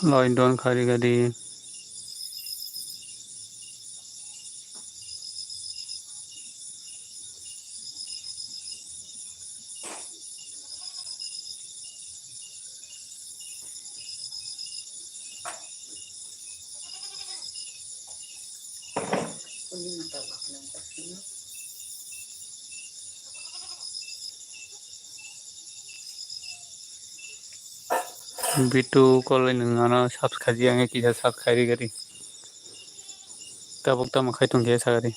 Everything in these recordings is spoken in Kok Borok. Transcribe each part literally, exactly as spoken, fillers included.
Loi don khari gadi. Bitu koloi nwng ano subscribe ya wngkhe kisa subscribe ri gadi. Tabuk tamo khai tong khe sakari.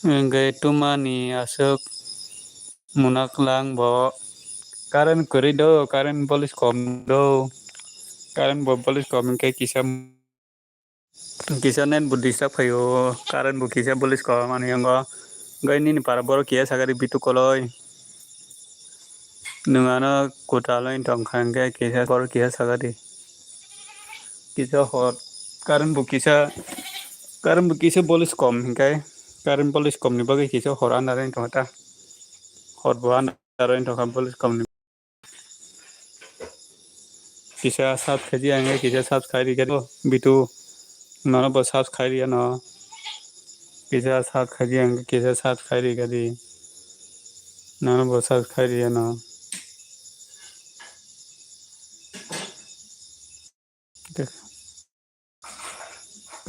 Wngkhe tumani aswk munak lang bo current kwrwi do, current bolis kom do. Current bo bolis kom wngkhe kisa Kisa net bo disturb khaio, current bo kisa bolis ko mani yango. Gai nini para borok kisa sakari bitu koloi. Nwng ano kwtal wng tong kha hwnkhe kisa borok kisa sakari. Kisa hor current bo kisa, current bo kisa bolis kom hwnkhe, current bolis kom ni bagwi kisa hor andar wng tong kha ta. Hor bo andar wng tong kha bolis kom ni. Kisa subscribe ya, hingke kisa subscribe rikha di, bitu. Nono bo subscribe ya no. Kisa subscribe ya, hingke kisa subscribe rikha di. Nono bo subscribe ya no.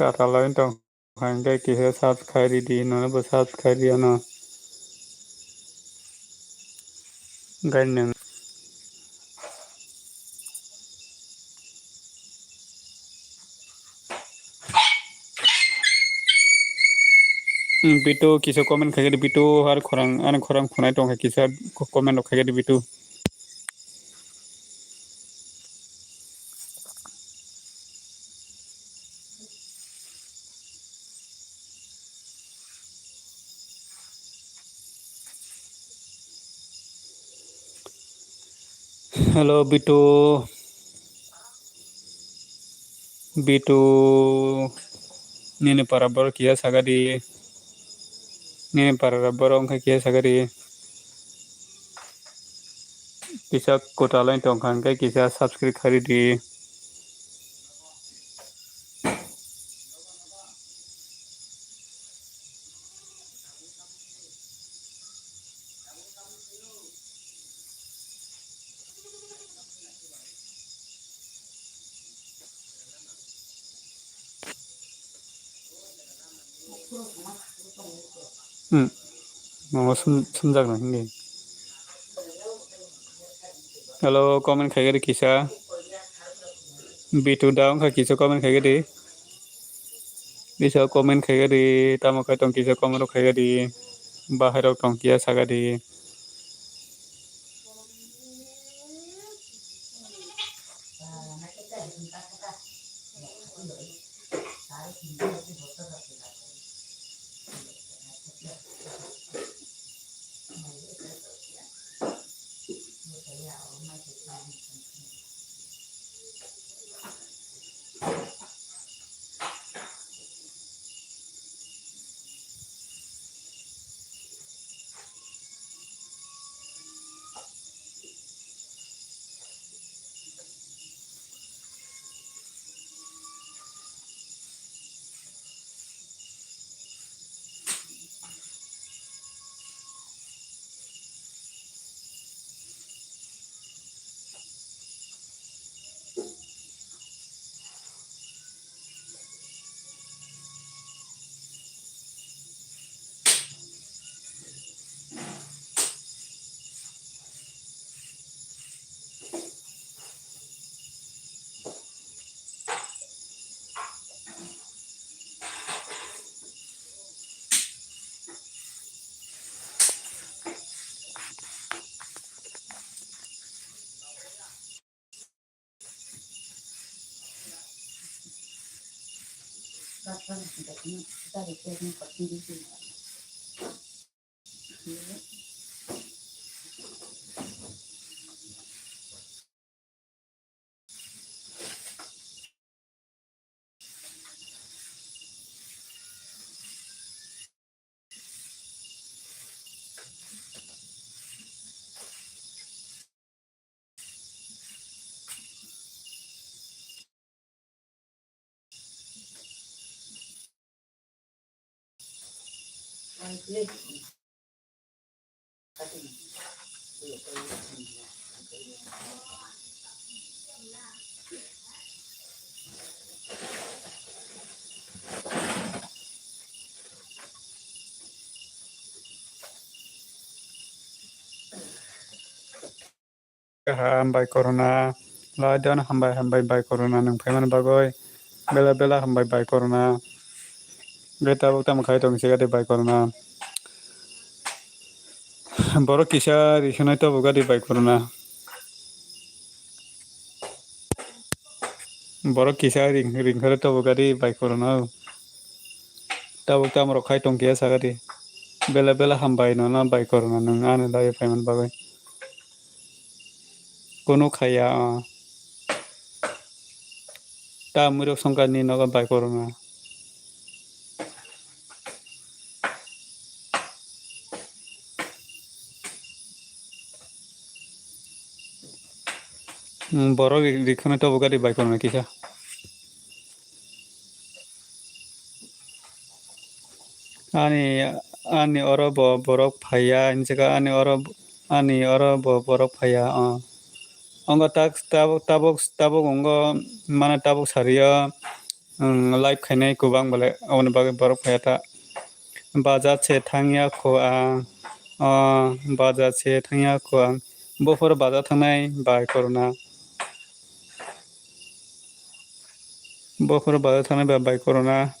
Katalai tong hingke kisa subscribe ridi, nono bo subscribe ya no. Gai nang. Hmm, bitu kisa comment khaikhe di bitu, ar khorang, ani khorang khunai tongkha kisa comment rok khaikhe di bitu. Hello, Bitu. Bitu, nini para borok kiya sagadi? Nini para borok wngkha kiya sagadi? Kisa kwtalai tongkha hwnkhe kisa subscribe khairidi. Hmm. Mama sum-, sumjak na hindi. Hello, comment khaikhe di kisa. Bitu da wngkha kisa comment khaikhe di. Kisa comment khaikhe di, tamo khai tong kisa comment rok khaikhe di. Bahai rok tong kiya saka di. Kaham bai Corona. Lai don hambai hambai bai Corona nwng phaimani bagwi. Bela bela hambai bai Corona. Beta bok tamo khai tong se gadi bai Corona. Borok kisa rikhwnai tobo gadi bai Corona. Borok kisa ring ringkhare tobo gadi bai Corona. Tabuk tamo rok khai tong kiya sagadi. Bela bela hambai nono bai Corona nwng ani laiyo phaimani bagwi. Kunu khaya, ah. Ta mwrwk songkar ni nogo bai Corona. Hmm, borok ri-, rikhwnai tobo gadi bai Corona kisa. Ani, ani oro bo borok phaiya, hinjaka ani oro, ani oro bo borok phaiya, o. Ongo tak, tabuk, tabuk, tabuk ongo, mane tabuk sario, um, live khainai kwbang bole, aboni bagwi borok phaiya ta. Baja se thangya kho ang, o, baja se thangya kho ang. Buphuru baja thangnai bai Corona. Buphuru baja thangnai ba bai Corona.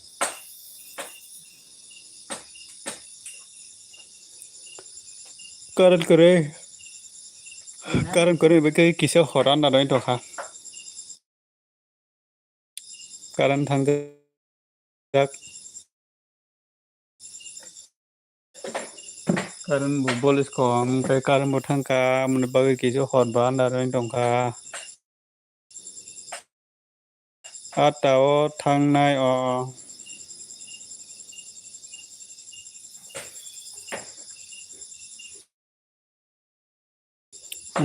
Current kwrwi. Current kwrwi bai khe kisa hor anda doi tongkha. Current thangjak. Current bo bolis kom, tei current bo thangkha, amoni bagwi kisa hor ba anda doi tongkha. Ata o thangnai o.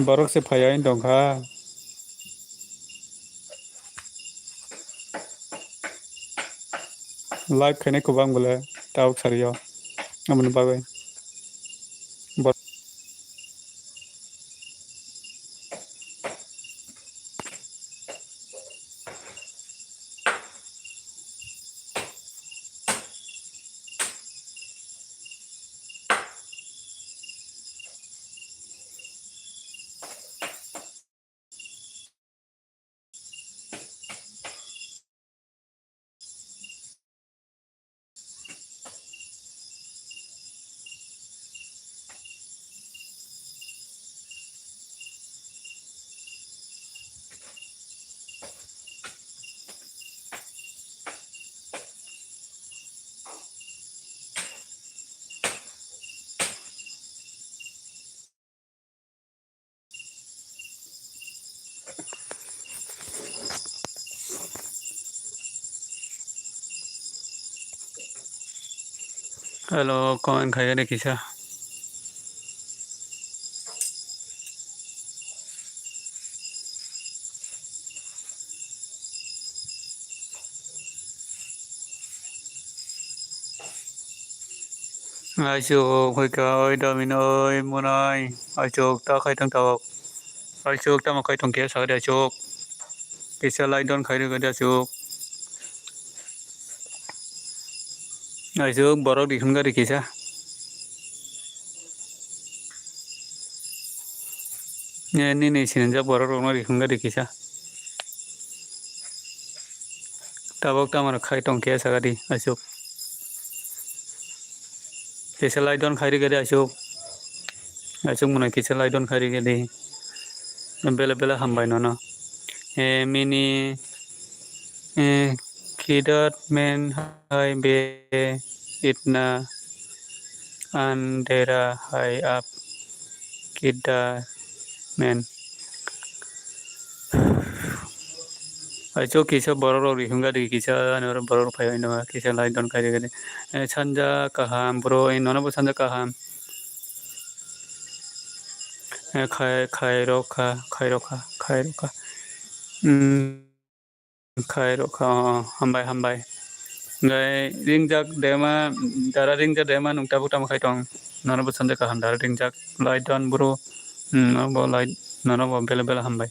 Borok se phaiya wng tongkha. Live khainai kwbang bole tabuk sario. Amoni bagwi. Bor- Hello, comment khaigani kisa. Aisuk hoika oi domino oi munai. Aisuk ta khai tong tabok. Aisuk tamo khai tong khe sakri aisuk. Kisa lai don khai rwgadi aisuk. Aisuk borok rikhum gari kisa. Ne nini sinijak borok rokno rikhum gari kisa. Tabok tamo khai tong khe sakadi aisuk. Kisa lai don khai rwgadi aisuk. Aisuk mwnai kisa lai don khai rwgadi. Bela bela hambai nono. E mini, e, kidat men hai be itna andera hai ap kidat men. Aisuk kisa borok rok rikhum gadi kisa ani oro borok rok phai bai no kisa lai don khai rwgadi. E, sanja kaham bro, e, nono bo sanja kaham. E, khai, khai rokha, khai rokha, khai rokha. Hmm, khai rokha, o, hambai, hambai. Gai ringjak dema, dara ringjak dema nung tabuk tamo khai tong. Nono bo sanja kaham dara ringjak. Lai don bro. Hmm, nono bo lai, nono bo bela bela hambai.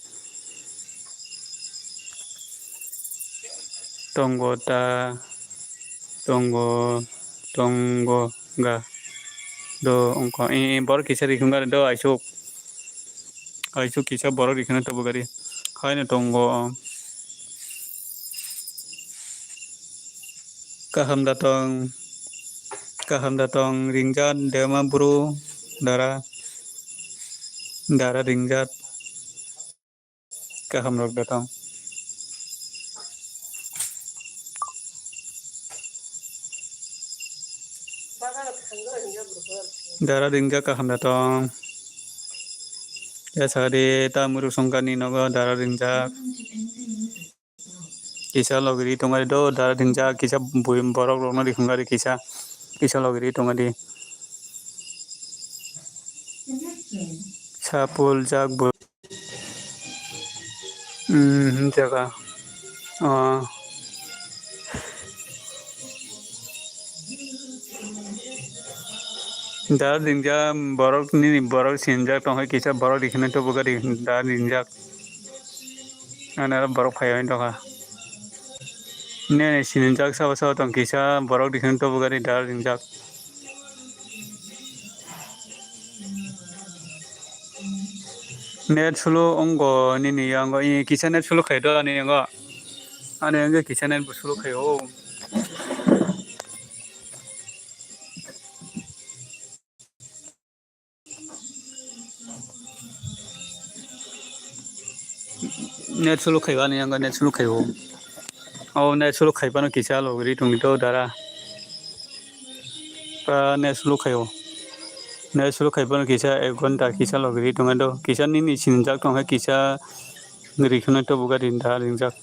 Tongo ta, tongo, tongo ga. Do ongko, e, e, borok kisa rikhwng gari do aisuk. Aisuk kisa borok rikhwna tabuk gari. Haino tongo. Kaham da tong, kaham da tong, ringjak dema bro, dara, dara ringjak, kaham rok da tong. Dara ringjak kaham da tong. Ya sadi ta muru songkani nogo dara ringjak. Kisa logi ri tongari do, dara ringjak, kisa bui borok rokno rikhwng gari kisa, kisa logi ri tongari. Sapul jak bo. Hmm, jaga. Ah. Dara ringjak borok nini borok sinijak tongkha kisa borok rikhwna tubu gari dara ringjak. Ani oro borok phaiwi tongkha. Nini sinijak sabo sabo tong kisa borok rikhwna tubu gari dara ringjak. Net slow ongo nini yango, i kisa net slow khai do ani yango. Ani yango kisa net bo slow khai o. Net slow khai ani yango net slow khai o. O net slow khai pano kisa logi ri tongdi do dara. Pa net slow khai o. Net slow khai pano kisa ek ghonta kisa logi ri tongdi do. Kisa nini sinijak tongkha kisa rikhwna tubu gari dara ringjak.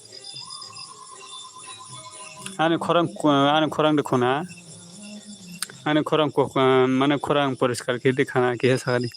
Ani khorang, ani khorang de khuna. Ani khorang kok, mane khorang poriskar khe de khana kisa sakani.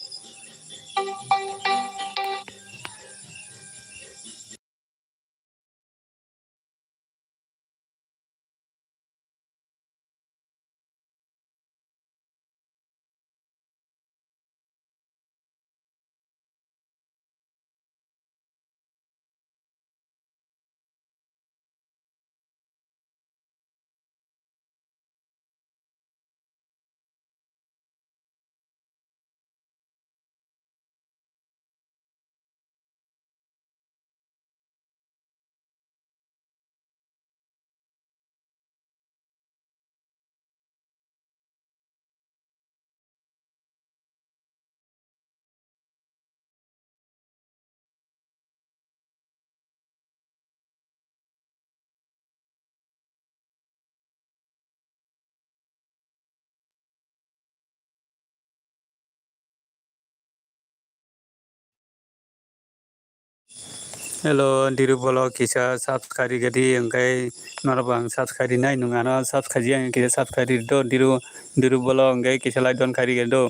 Hello, Diru Bolok kisa subscribe gadi, hwnkhe norok ang subscribe nai nung ano subscribe yang kisa subscribe do Diru, Diru Bolok hwnkhe kisa like don khairi gadi do.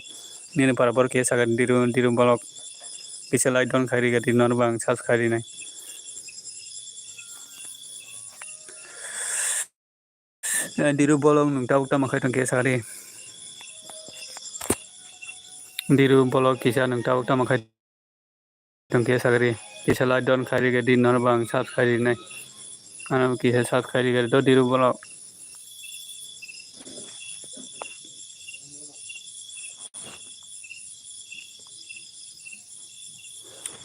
Nini para bor kisa sakha Diru, Diru Bolok kisa like don khairi gadi norok ang subscribe nai. Eh, Diru Bolok nung tabuk tamo khai tong kisa sakha di. Diru Bolok kisa nung tabuk tamo khai tong kisa sakha di. Kisa like don khairi gadi norok ang subscribe nai. Ano kisa subscribe gadi do Diru Bolok.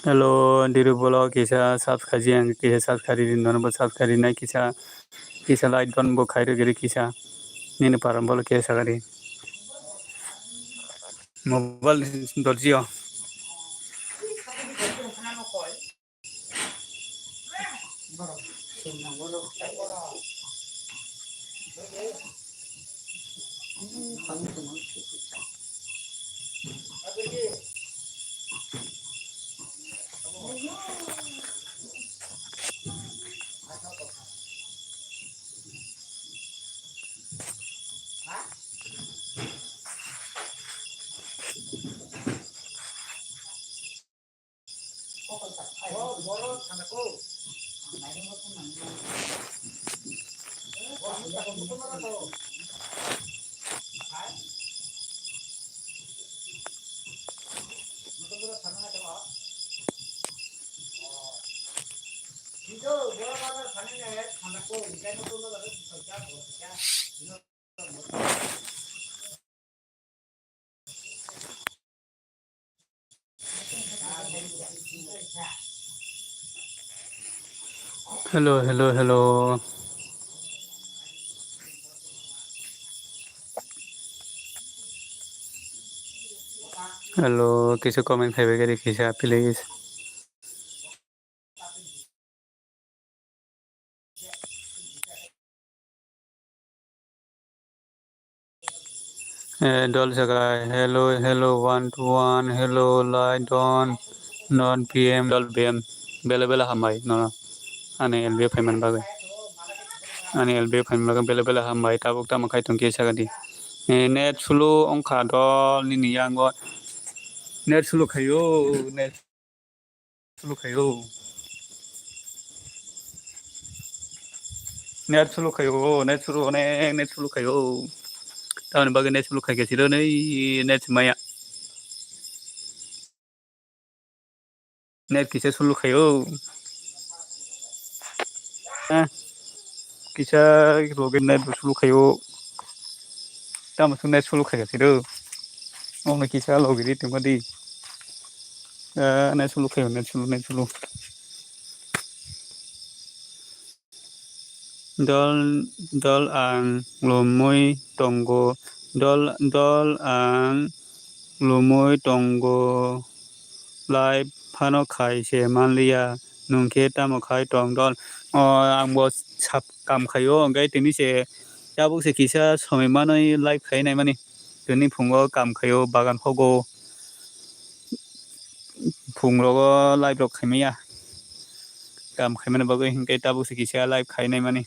Hello, Diru Bolok kisa subscribe yang kisa subscribe di nono bo subscribe nai kisa kisa like don bo khairi giri kisa nini param bolo kisa gari mobile dorjio. Hello, hello, hello. Hello, kisa comment khaibai gari kisa, please. Eh, dol sakai, hello, hello, one to one, hello, lai, don, non, P M, dol, B M, bela, bela hambai, no, no. Ani L B F phaimani bagwi. Ani L B F phaimani bagwi, bela, bela hambai, tabuk tamo khai tongkhe sagadi. Eh, net slow wngkha dol, nini yango. Net slow khaio, net slow khaio. Net slow khaio, net slow, onek net slow khaio. Tamoni bagwi net slow khaikhe siro nei net maya. Net kisa slow khaio. Eh, kisa logi net bo slow khaio. Tamo sung net slow khaikhe siro. Ono kisa logi di tongma di. Eh, net slow khaio, net slow, net slow. Dol, dol ang lumui tongo. Dol, dol ang lumui tongo. Live phano khai se manliya. Nwng khe tamo khai tong dol? O, ang bo sap kam khaio, hwnkhe tini se tabuk se kisa somoi manwi live khai naimani. Tini phungo kam khaio, bagan hogo. Phung rogo live rok khaimaya. Kam khaimani bagwi hinkhe tabuk se kisa live khai naimani.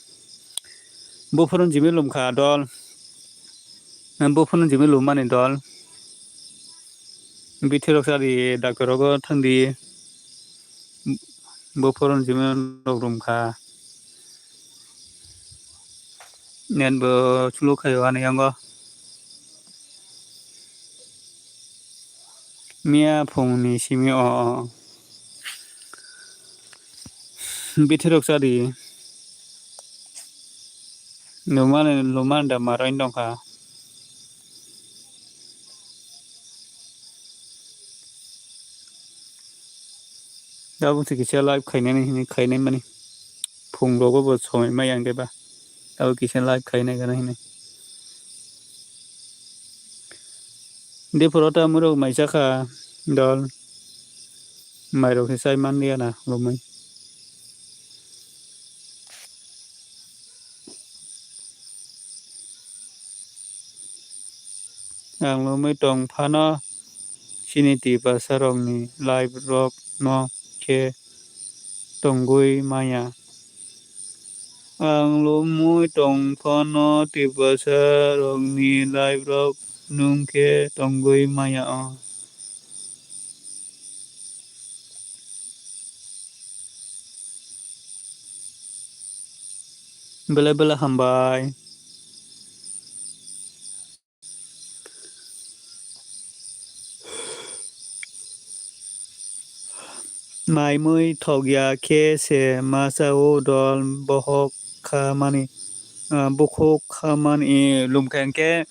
Buphuru jimi lumkha dol. Buphuru jimi lummani dol. Bithi rok sadi doctor rogo thangdi. Buphuru jimi rok lumkha. Net bo slow khaio ani yango. Miya phungni simi o, o. Bithi rok sadi. Lumani, lumani da maroi tongkha. Tabuk se kisa live khainani hinwi khainai mani. Phung rogo bo somoi maya hwnkhe ba. Tabuk kisa live khainai gana hinwi. Diporo ta murok mai chakha dol. Mai rok se chai manliya na lomwi. Ang lumui tong phano chini Tiprasa rokni live rok no khe tongwi maya. Ang lumui tong phano Tiprasa rokni live rok nung khe tongwi maya o. Belai belai hambai. Mai mui thok ya khe se ma cha o dol bohok kha mani, ah, bukhuk kha mani, lum khe hwnkhe,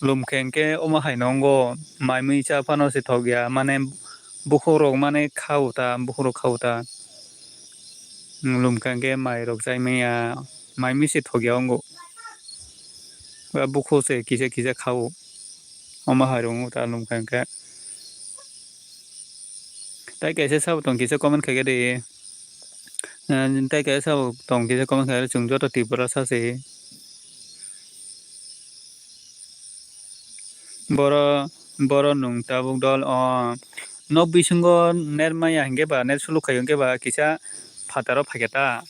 lum khe hwnkhe omo hai nongo mai mui cha phano se thok ya mane bukhuk rok mane kha o ta, bukhuk rok kha o ta. Lum kha hwnkhe mai rok chai maya, mai mui se thok ya ongo. Ba bukhuk se kisa kisa kha o. Omo hai rok wng ta lum kha hwnkhe. Tai kaisa sabo tong kisa comment khaikhe de. Eh, tai kaisa sabo tong kisa comment khaikhe de, chwng joto Tiprasa se. Boro, boro nwng tabuk dol o. Nok bisingo net maya hwnkhe ba, net suluk khai hwnkhe ba, kisa phataro phaikhe ta.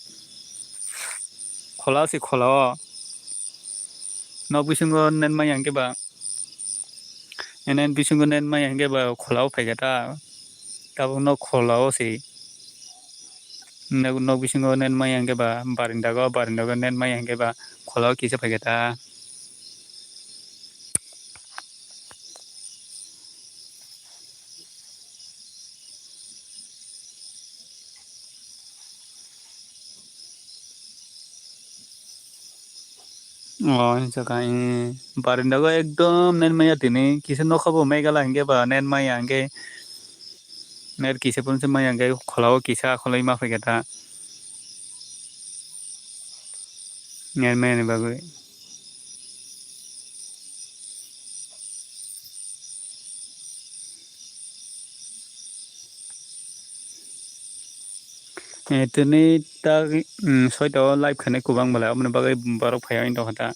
Khola se khola o. Nok bisingo net maya hwnkhe ba. Net bisingo net maya hwnkhe ba khola o phaikhe ta. Tabuk nok khola o se. Nok, nok bisingo net maya hwnkhe ba, barindago, barindago net maya hwnkhe ba, khola o kisa phaikha ta. O, hinsa kha, eh, barindago ekdom net maya tini, kisa nokha bo megala hinkhe ba net maya hinkhe, net kisa phunukhe maya hinkhe, kholao kisa kholoi ma phaikha ta. Net maya ni bagwi. Eh, tini ta, mm, soita o live khainai kwbang belai, aboni bagwi borok phaiya wng tongkha ta.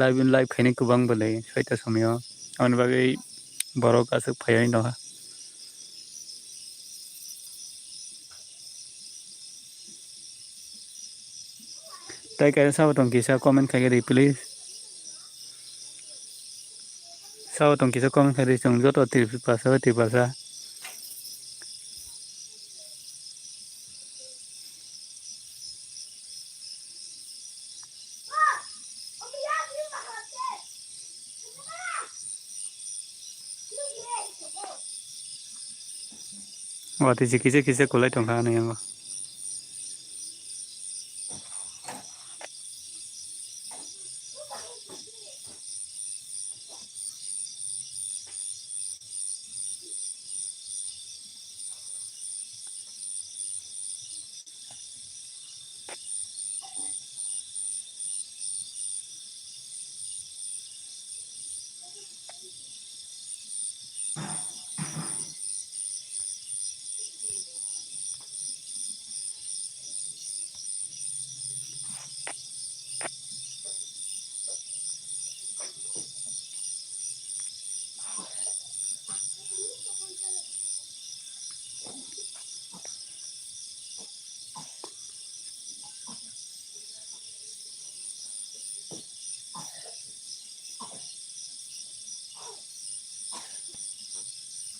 Live, live khainai kwbang belai soita somoi o, aboni bagwi borok aswk phaiya wng tongkha. Tai kaisa sabo tong kisa comment khai di, please. Sabo tong kisa comment khai di, chwng joto Tiprasa bai Tiprasa. Watwi se kisa kisa kwlai tongkha ani yango.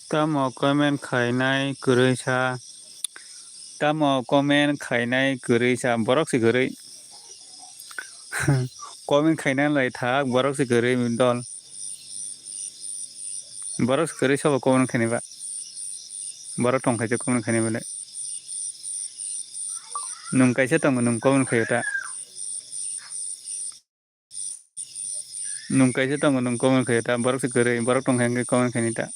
Tamo comment khainai kwrwi sa? Tamo comment khainai kwrwi sa? Borok se kwrwi. Comment khainai lai thak, borok se kwrwi dol. Borok se kwrwi sabo comment khainai ba. Borok tong khaisa comment khainai bole. Nwng kaisa tongo, nwng comment khaio ta. Nwng kaisa tongo, nwng comment khaio ta, borok se kwrwi, borok tong kha hwnkhe comment khaini ta.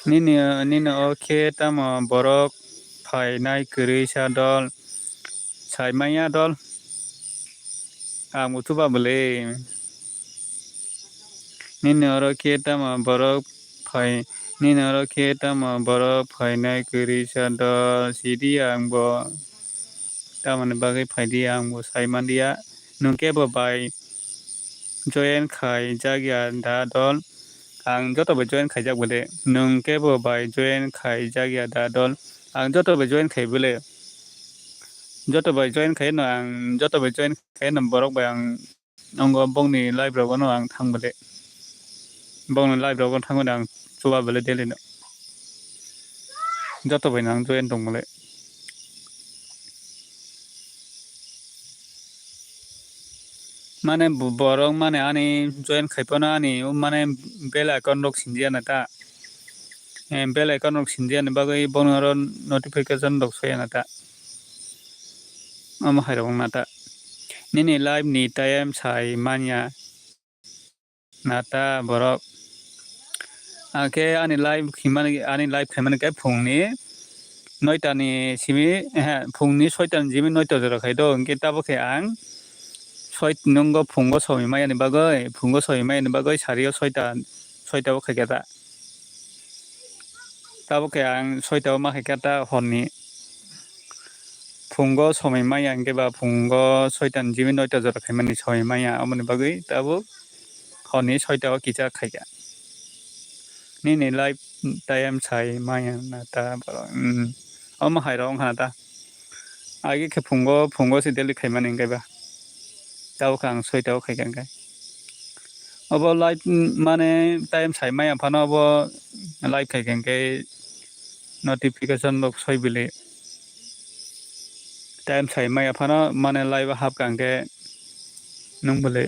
Nini, nini o khe tamo borok phainai kwrwi sa dol, sai manya dol. Ang bo chuba bwle. Nini oro khe tamo borok phai, nini oro khe tamo borok phainai kwrwi sa dol, sidi ang bo. Tamoni bagwi phaidi ang bo sai manliya. Nwng kebo bai join khai jakya da dol? Ang joto bai join khaijak bole. Nwng kebo bai join khai jakya da dol? Ang joto bai join khai bole. Joto bai join khai no, ang joto bai join khai no borok bai ang nongo bongni live rogo no ang thang bole. Bongni live rogo thang bole ang chuba bole daily no. Joto bai no ang join tong bole. Mane bo-, borok mane ani join khai phano ani mane bell icon rok sinjiyana ta. Eh, bell icon rok sinjiyani bagwi bono oro notification rok soyana ta. Omo hai rok wngna ta. Nini live ni time sai manya na ta borok. Akhe ani live khimani, ani live khaimani khe phungni noita ni simi, ehe, phungni soita ni jimi noita jora khai do, hwnkhe tabuk khe ang soi-, nungo phungo soi maya ni bagwi, phungo soi maya ni bagwi sari o soita, soita o khai khe ta. Tabuk khe ang soita o ma khai khe ta horni. Phungo somoi maya hwnkhe ba phungo soita ni jimi noita jora khaimani somoi maya, aboni bagwi tabuk horni soita o kisa khaikha. Nini live time sai maya na ta borok, hmm. Omo hai rok wngkha na ta. Agi khe phungo, phungo se daily khaimani hwnkhe ba. Tabuk khe ang soita o khaikha hwnkhe. Obo live, mm, mane time sai maya phano obo live khaikha hwnkhe notification rok soi bili. Time sai maya phano mane live o hapkha hwnkhe nwng bili.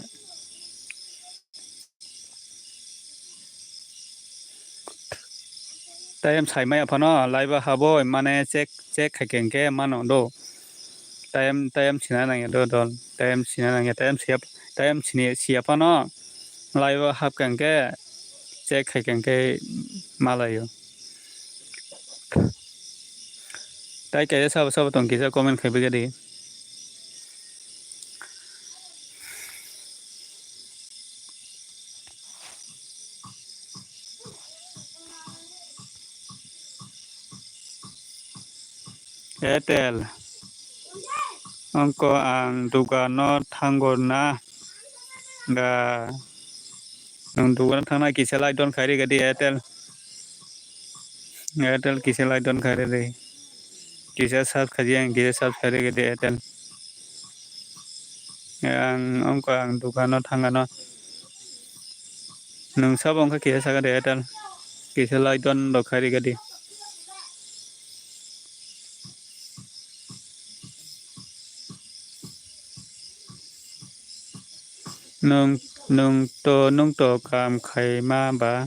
Time sai maya phano live o habo mane check, check khaikha hwnkhe mano do. Time, time sina nangya do dol. Time sina nangya, time siya, time sini, siya phano live o hapkha hwnkhe check khaikha hwnkhe malaio. Tai kaisa sabo sabo tong kisa comment khaibai di. Airtel. Ongko ang dukano thangor na. Da. Nwng dukano thangna kisa like don khairi gadi Airtel. Airtel kisa like don khairi di. Kisa search khaji ang kisa search khairi gadi Airtel. Ang ongko ang dukano thangano. Nwng sabo wngkha kisa sakha de Airtel. Kisa like don rok khairi gadi. Nwng, nwng to, nwng to kam khaima ba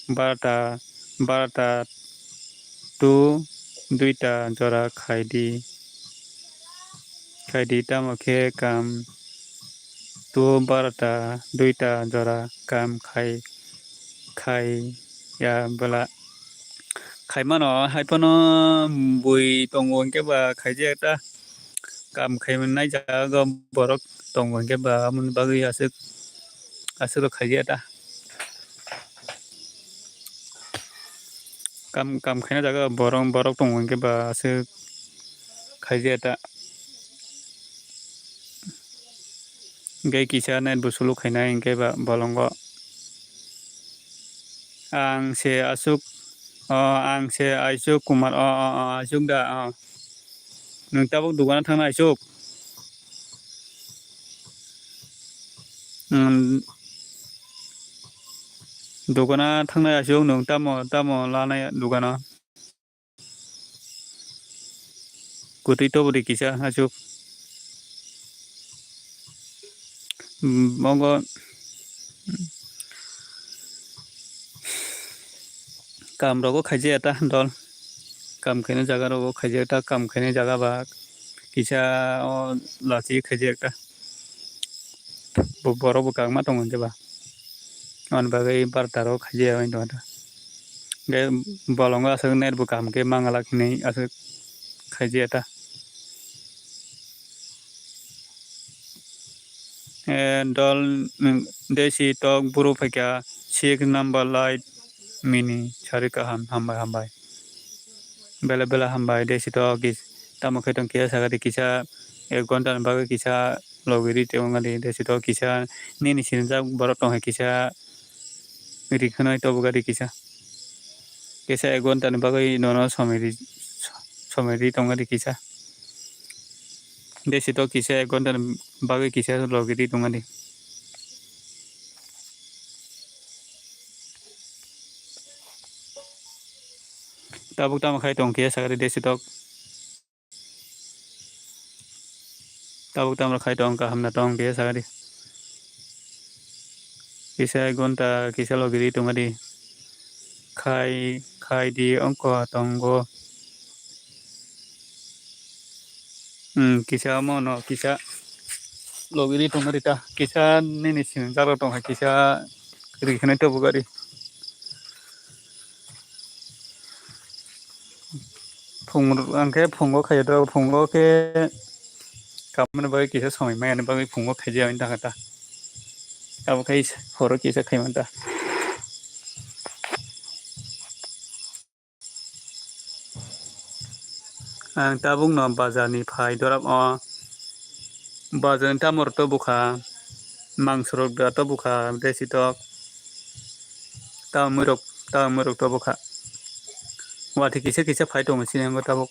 barta, barta tu duita jora khaidi, khaidi tamo khe kam tu barta duita jora kam khai, khai ya bwla. Khaimano hai phano bui tongo hwnkhe ba khaijak ta. Kam khaimani nai jaga borok tongo hwnkhe ba, aboni bagwi aswk, aswk rok khaijak ta. Kam, kam khaina jaga borok, borok tongo hwnkhe ba aswk khaijak ta. Hwnkhe kisa net bo sulu khainai hwnkhe ba bolongo. Ang se aswk, o, ang se Aisuk Kumar, o, o, o, Aisuk da, o. Nwng tabuk dukano thangnai Aisuk? Nwng dukano thangnai Aisuk, nwng tamo, tamo lanai dukano? Kwtwi tobo de kisa aswk. Mm, obo kam rogo khaijaya ta dol. Kam khaina jaga rogo khaijaya ta, kam khaina jaga ba kisa o lachi khaijaya ta. Bo-, borok bo kangma tongo hwnkhe ba. Aboni bagwi barta rok khaijaya wng tongkha ta. Hwnkhe bolongo aswk net bo kaham khe mangala hinwi aswk khaijaya ta. Eh, dol, mm, desi tok buru phaikha six number light mini sari kaham, hambai, hambai. Bele bele hambai desi tok kis-, tamo khe tong kisa sakha di kisa ek ghonta ni bagwi kisa logi ri tongkha di desi tok kisa nini sinijak borok tongkha kisa ri khwnai tobo gari kisa. Kisa ek ghonta ni bagwi nono somoi ri, somoi ri tongkha di kisa. Desi tok kisa ek ghonta ni bagwi kisa logi ri tongkha di. Tabuk tamo khai tong kisa sakha di desi tok. Tabuk tamo khai tong kaham na tong kisa sakha di. Kisa ek ghonta kisa logi ri tongkha di. Khai, khai di ongko tongo. Hmm, kisa omo no kisa logi ri tongkha di ta. Kisa nini sinijak rok tongkha kisa ri khwnai tobo gari. Phung ang khe phungo khaio, phungo khe kamani bagwi kisa somoi maya ni bagwi phungo khaijaya wng tongkha ta. Abo khai horo kisa khaimani ta. Ang tabuk no bazar ni phai dorap o. Bazar ni tamo rok to bukha, mangso rok da to bukha, desi tok. Tamo rok, tamo rok to bukha. Watwi kisa kisa phai tongo sini bo tabuk.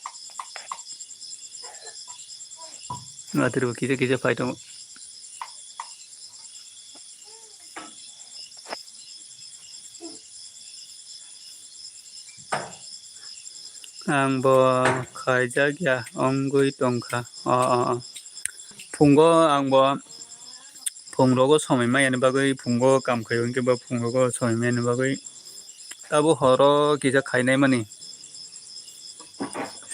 Watwi rok kisa kisa phai tongo. Ang bo khaijak ya wngwi tongkha. O, o, o. Phungo ang bo phung rogo somoi maya ni bagwi, phungo kam khai hwnkhe ba phung rogo somoi maya ni bagwi. Tabuk horo kisa khainai mani.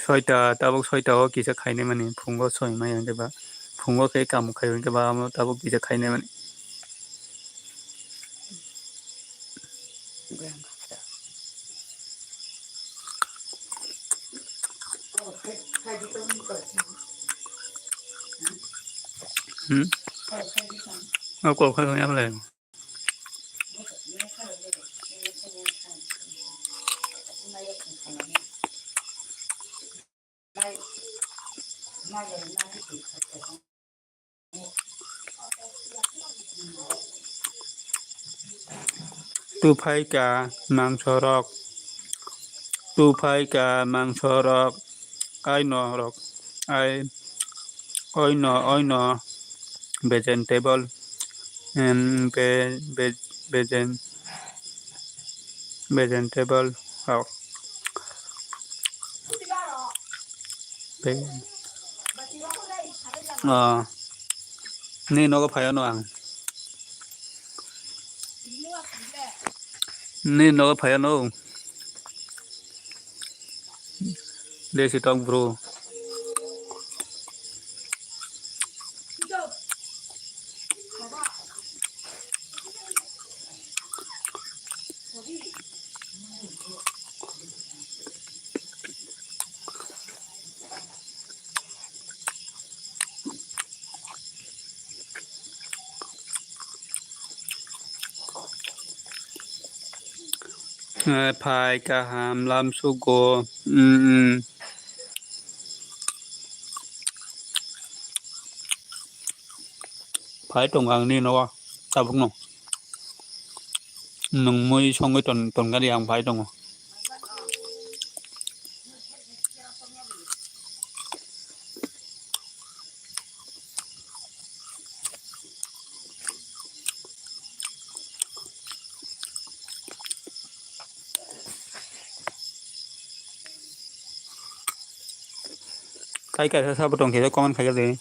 Soita, tabuk soita o kisa khainai mani. Phungo somoi maya hwnkhe ba. Phungo khe kam khai hwnkhe ba amo tabuk kisa khainai mani. Hmm? Ako khai hwnkhe. Tuphai ka mangso rok, tuphai ka mangso rok, aino rok, ai, oino, oino, vegetable, em, ve-, ve-, vegen-, vegetable rok. Ve-, ah, ni nogo phai ano ang. Ni nogo phai ano. Desi tong bro. Eh, phai kaham lam sugo. Mm, mm. Phai tongo ang nini nogo tabukno. Nwng mui songwi ton, tongkha di ang phai tongo. Kai kaisa sabo tongkhe comment khaikha de.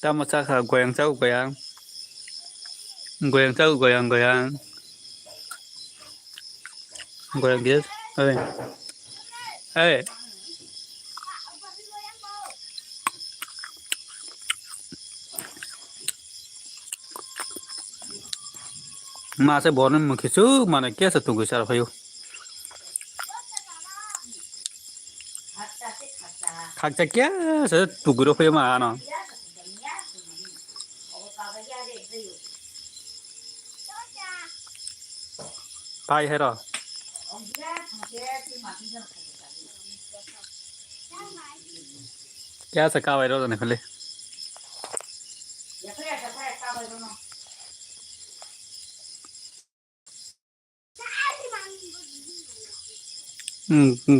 Tamo chakha goyang chao goyang. Goyang chao goyang goyang. Goyang gis. Hey. Hey. Ma se borni mukhe chuk mane kesa tugui sar phaio. Khakcha kesa tugui ro phaio ma ano. Pai hero. Kya sa kabai ro ne khale.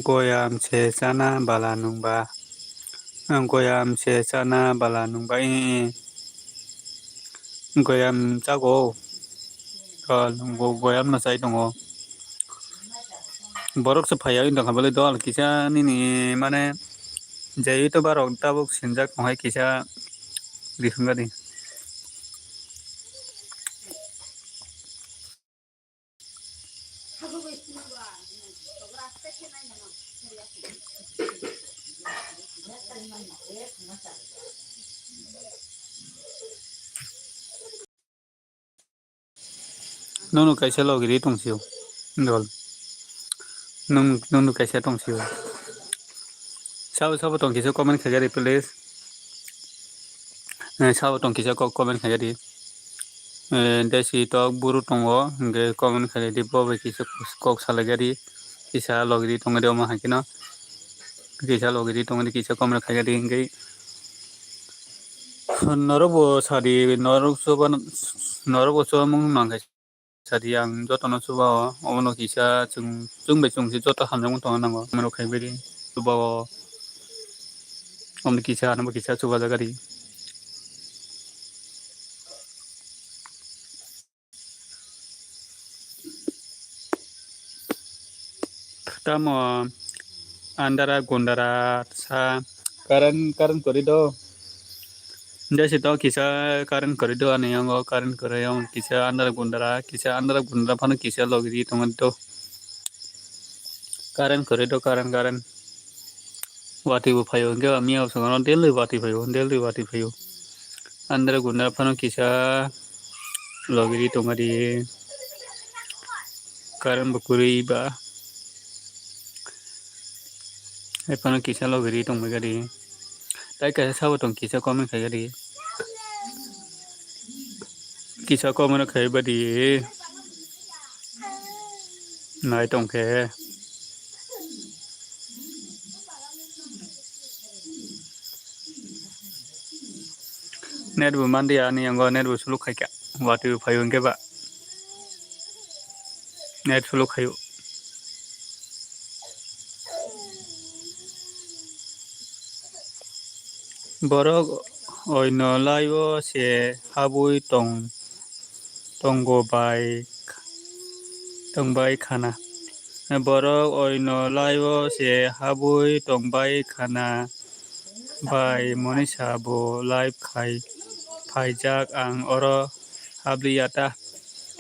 Goyam se chana bala nungba. Goyam se chana bala nungba. Goyam chago. Goyam no chai tongo. Borok se phaiya wng tongkha bwlai dol kisa nini mane je youtuber rok tabuk sinjak tonghai kisa rihwngani. Nono kaisa logi ri tong sio. Dol. Nung, nung kaisa tong sio. Sabo, sabo tong kisa comment khaikha di, please. Eh, sabo tong kisa ko-, comment khaikha di. Eh, desi tok buru tongo, hingke comment khaikha di, bo bai kisa kok salaikha di. Kisa logi ri tongma di omo hai kheno. Kisa logi ri tongma di, kisa comment khaikha di, hingke. Norok bo sadi, norok chuba, norok bo chubamung nangkhe sadi, ang jotono chuba o, omono kisa chwng, chwng bai chwng se joto hamjakmung tongna nango, omono khaibari chuba o, omono kisa, ano bo kisa chuba jagari. Tamo andara gundara sa current, current kori do. Jesi to kisa current kori do ani yango current kori yang kisa andara gundara, kisa andara gundara phano kisa logi di tongo do. Current kori do, current, current. Wati bo phaio, hingke ba miya bwskango daily wati phaio, daily wati phaio. Andra guna phano kisa logi ri tongma di. Current bo kwrwi ba. Hai phano kisa logi ri tongma gari. Tai kaisa sabo tong kisa comment khai gari. Kisa comment khai ba di. Nai tongkhe. Net bo mandi ani yango net bo suluk khaikha. Wati bo phaio hwnkhe ba. Net suluk khaio. Borok oino laibo se habwi tong, tongo bai, tongbai khana. Borok oino laibo se habwi tongbai khana. Bai Monisa bo live khai phaijak, ang oro habliya ta.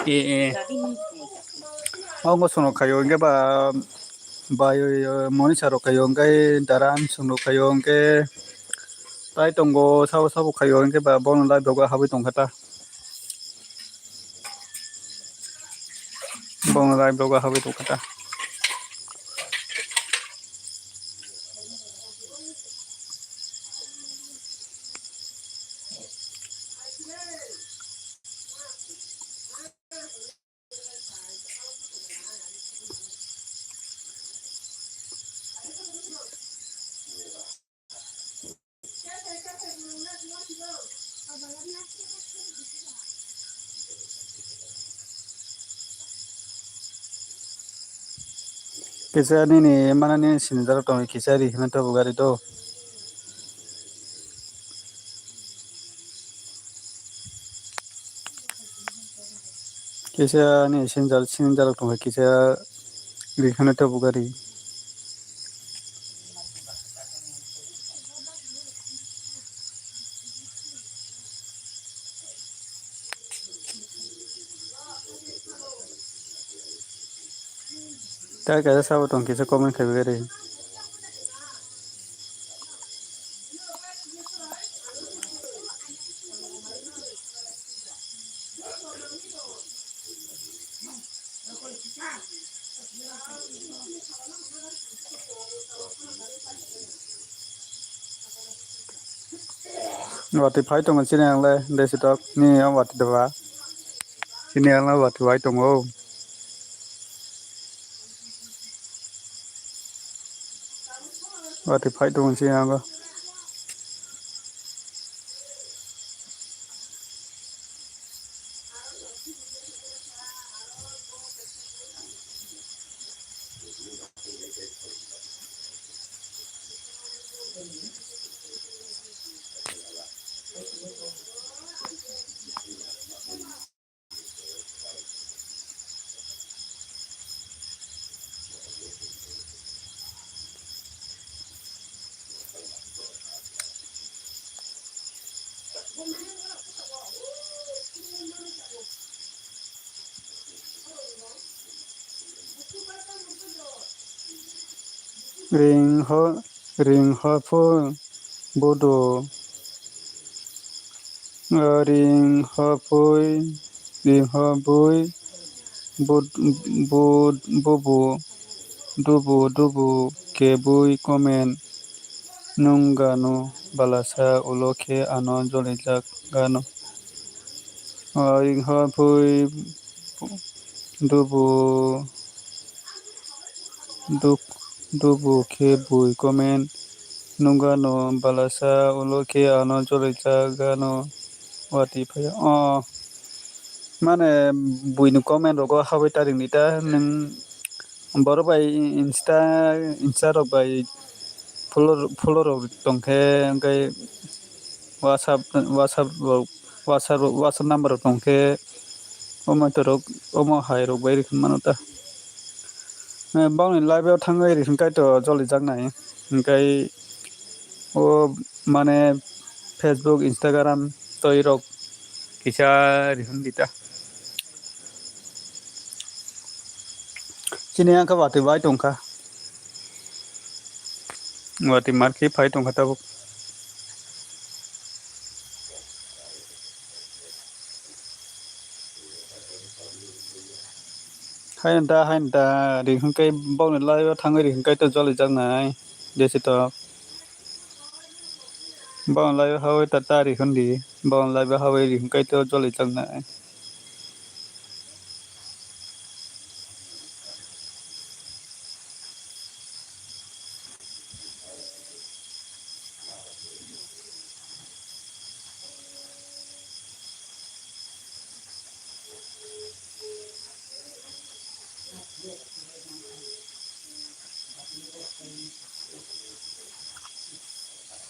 E, e. Ongo sono khaio hwnkhe ba bai, eh, Monisa rok khaio hwnkhe daram song rok khaio hwnkhe tai tongo sabo sabo khaio hwnkhe ba bono live rogo habwi tongkha ta. Bono live rogo habwi tongkha ta. Kisa nini mana nini sinijak tong kisa ri hino tabuk gari do. Kisa ni sinijak sinijak tong kisa ri hino tabuk gari. Tai kaisa sabo tong kisa comment khai bagwi ri. Watwi phai tongo chini ang le, desitok ni ang watwi doba. Chini ang le watwi bai tongo. Watwi phai tongo chini ang. Ring ho, ring ho phui budu. Ring ho phui, ring ho bui bud, bud, bubu, dubu, dubu khe bui comment. Nung gano balasa ulo khe ano jolijak gano. Ring ho phui dubu. Duk-, dubu khe bui comment nung gano balasa ulo khe ano jolijak gano watwi phaiya. O, mane buini comment rogo habai ta ringdi ta, nung borok bai insta, insta rok bai follow, follow rok tongkhe, hwnkhe WhatsApp, WhatsApp rok, WhatsApp rok, WhatsApp number rok tongkhe omo torok, omo hai rok bai rikhi mano ta. Eh, bangni live o thangwi rikhi kai to jolijaknai, hwnkhe o mane Facebook, Instagram toi rok kisa rihun di ta. Chini ang khe watwi bai tongkha. Watwi mar khe phai tongkha tabuk. Haino da, haino da, ri hwnkhe bokni live o thangwi ri hwnkhe to jolijaknai. Jesi to. Bokni live o hawi ta, ta ri hwndi. Bokni live o hawi ri hwnkhe to jolijaknai.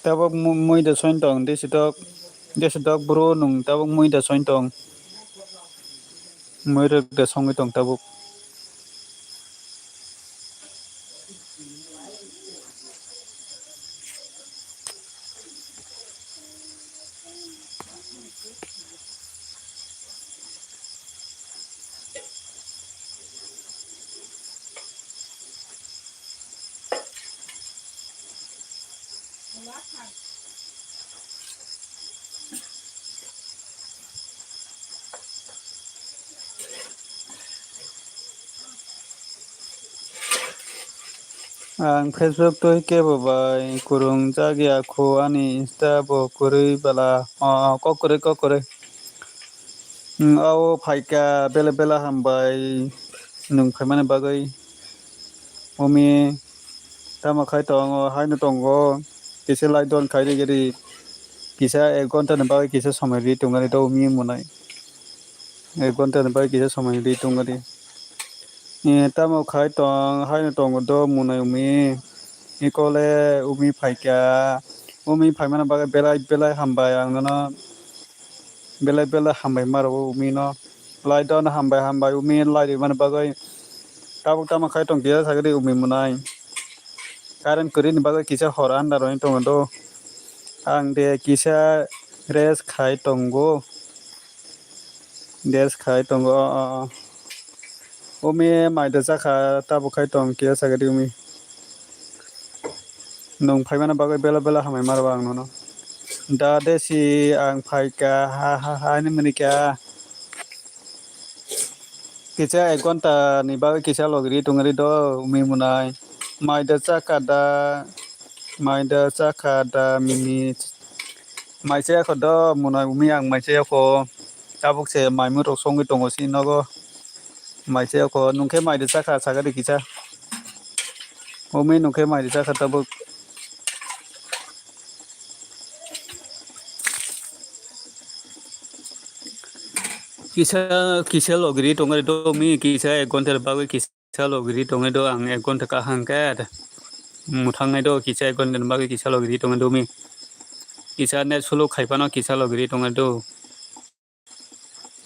Tabuk mu-, mui da soin tong, desi tok, desi tok bro nung tabuk mui da soin tong. Mui rwk da songwi tong tabuk. Ang Facebook twi kebo bai kwrwngjak ya kho, ani Insta bo kwrwi bala. O, kok kwrwi, kok kwrwi. Hmm, o phaikha, bela bela hambai nwng phaimani bagwi. Umi tamo khai tongo, haino tongo, kisa lai don khai rigiri, kisa ek ghonta ni bagwi kisa somoi ri tongari do umi munai. Ek ghonta ni bagwi kisa somoi ri tongari. Eh, tamo khai tong, haino tongo do munai umi. Ikole umi phaikha, umi phaimani bagwi belai belai hambai ang nono. Belai belai hambai ma rwo umi no. Lai dono hambai hambai umi lai rimani bagwi. Tabuk tamo khai tong kisa sagri umi munai. Current kwrwini bagwi kisa hor andar rwni tongo do. Ang de kisa rest khai tongo. Rest khai tongo, o, o, o. Umi mai da chakha, tabuk khai tong kisa sagri umi. Nwng phaimani bagwi bela bela hambai ma rwo ang nono. Da desi ang phaikha, ha, ha, ha, hinwi mwnwi kha. Kisa ek ghonta ni bagwi kisa logi ri tongri do, umi munai. Mai da chakha da, mai da chakha da, mimi. Mai chaya kho do, munai umi ang mai chaya kho. Tabuk se mai mui rok songwi tongo si nogo. Mai chaya kho, nwng khe mai da chakha, sagari kisa. Umi nwng khe mai da chakha tabuk. Kisa, kisa logiri tongari do mi, kisa ek ghonta bagwi kisa logiri tongwi do ang ek ghonta kaham khe. Mwthangnai do kisa ek ghonta bagwi kisa logiri tongwi do mi. Kisa net slow khai phano kisa logiri tongwi do.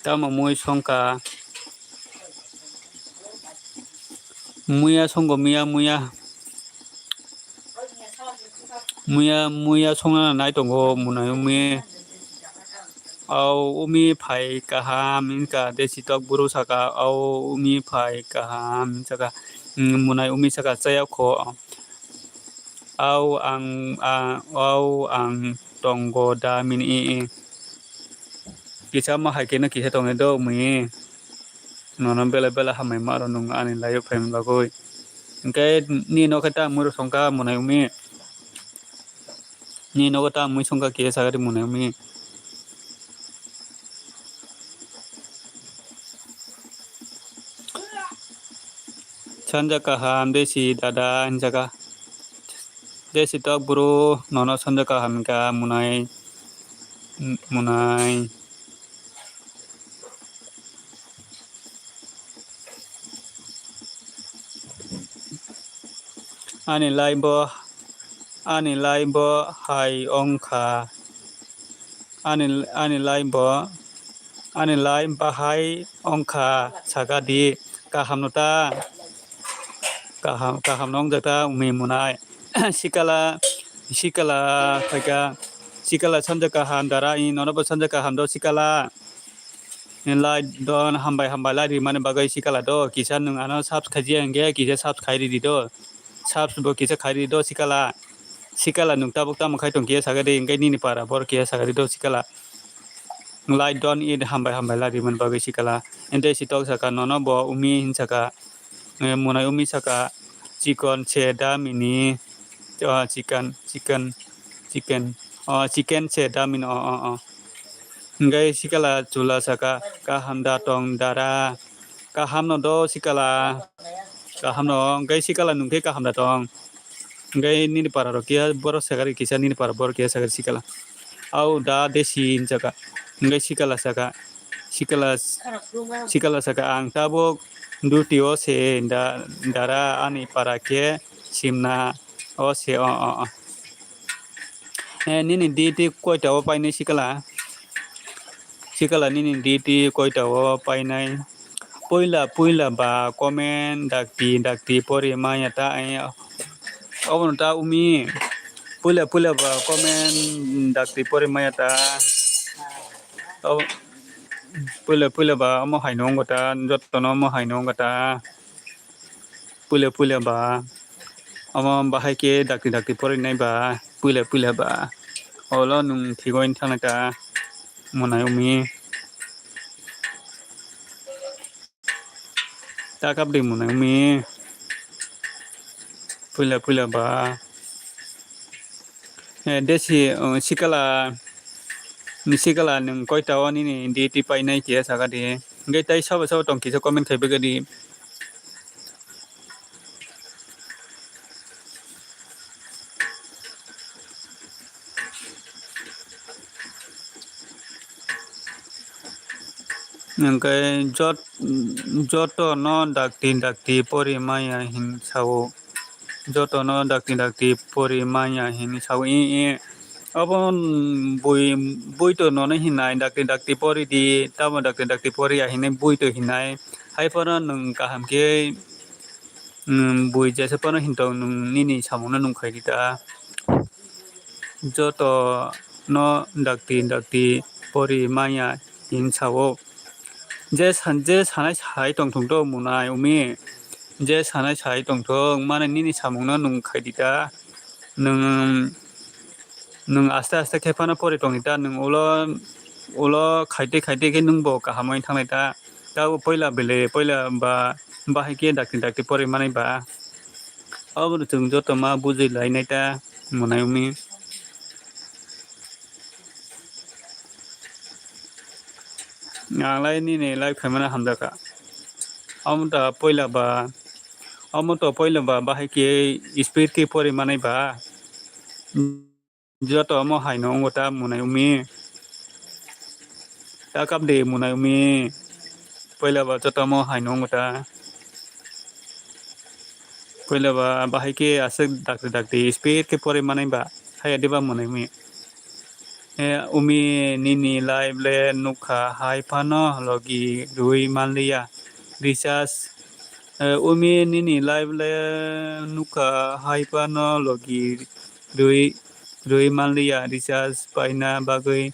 Tamo mui songkha. Muya songo, muya, muya. Muya, muya songna nai tongo, munai umi. Au umi phai kaham, hinka de sitok buru saka, au umi phai kaham, saka, mm, munai umi saka chaya kho. Au ang, a, au ang tongo da mini i, i. Kisa ma hai khe no kisa tong do mui. Nono bela bela hamai ma rw nung ani live phaima bagwi. Hwnkhe ni nokhe ta mui rw songkha munai umi. Ni nogo ta mui songkha kisa sakha di munai umi. Sanja kaham desi dada hinjaka. Desi tok bro, nono sanja kaham ka munai, munai. Ani live bo, ani live bo hai ongkha. Ani, ani live bo, ani live bahai ongkha saka di. Kaham no ta. Kaham, kaham no ongjakta umi munai. Sikala, sikala phaika. Sikala sanja kaham dara i nono bo sanja kaham do sikala. Like don hambai hambai like rimani bagwi sikala do kisa nwng ano subs khaijia hwnkhe kisa subs khai ridi do. Subs bo kisa khai ridi do sikala. Sikala nwng tabuk tamo khai tong kisa sakha di hwnkhe nini para bor kisa sakha di do sikala. Like don it hambai hambai like rimani bagwi sikala. Ente si tok saka nono bo umi hin saka. Eh, munai umi saka chikon se da mini. Oh, chicken, chicken, chicken. Oh, chicken se da mini. Oh, oh, oh. Hwnkhe sikala chula saka kaham da tong dara. Kaham no do sikala. Kaham no hwnkhe sikala nungkhe kaham da tong. Hwnkhe nini para rok kiya borok sakari kisa nini para borok kiya sakari sikala. Au da desi hinjaka. Hwnkhe sikala saka. Sikala, sikala saka ang tabuk duty o se da, dara ani para khe simna o se o, o, o. Eh, nini duty koita o painai sikala? Sikala nini duty koita o painai? Puila, puila ba comment dakti, dakti pori maya ta, eh, obono ta umi. Puila, puila ba comment dakti pori maya ta. Obo, puila, puila ba omo hai no wngkha ta, jotono omo hai no wngkha ta. Puila puila ba omo bahai khe dakti dakti porinai ba puila puila ba olo nwng thigwi thangnai ta munai umi ta kap de munai umi puila puila ba. Eh, desi, oh, sikala, ni sikala nwng koita o nini duty painai khe saka di. Hwnkhe tai sabo sabo tong kisa comment khai bagadi. Hwnkhe jot-, jotono dakti dakti pori maya hin sao. Jotono dakti dakti pori maya hin sao. I, i, obo bui, bui to nono hinai dakti dakti pori di, tamo dakti dakti pori ya hinai bui to hinai. Hai phano nwng kaham khe, nwng bui jesa phano hin tong nwng nini samungno nwng khai di ta. Joto no dakti dakti pori maya hin sao. Je san-, je sanai sai tongthung do munai umi. Je sanai sai tongthung mane nini samungno nwng khai di ta. Nwng, nwng aste aste khe phano pori tong di ta. Nwng ulo, ulo khaite khaite khe nwng bo kaham oi thangnai ta. Tabo poila bele, poila ba, bahai khe dakti dakti pori manai ba. Obo no chwng joto ma bujui lainai ta, munai umi. Ang lai nini live khaimano hamjakha. Omo ta poila ba, omo to poila ba, bahai khe speed khe pori manai ba. Joto omo hai no wngo ta munai umi. Ta kap de munai umi. Poila ba joto omo hai no wngo ta. Poila ba bahai khe aswk dakti dakti speed khe pori manai ba. Haya diba munai umi. Eh, umi nini live le nukha hai phano logi rwi manliya. Recharge, eh, umi nini live le nukha hai phano logi rwi, rwi manliya. Recharge paina bagwi,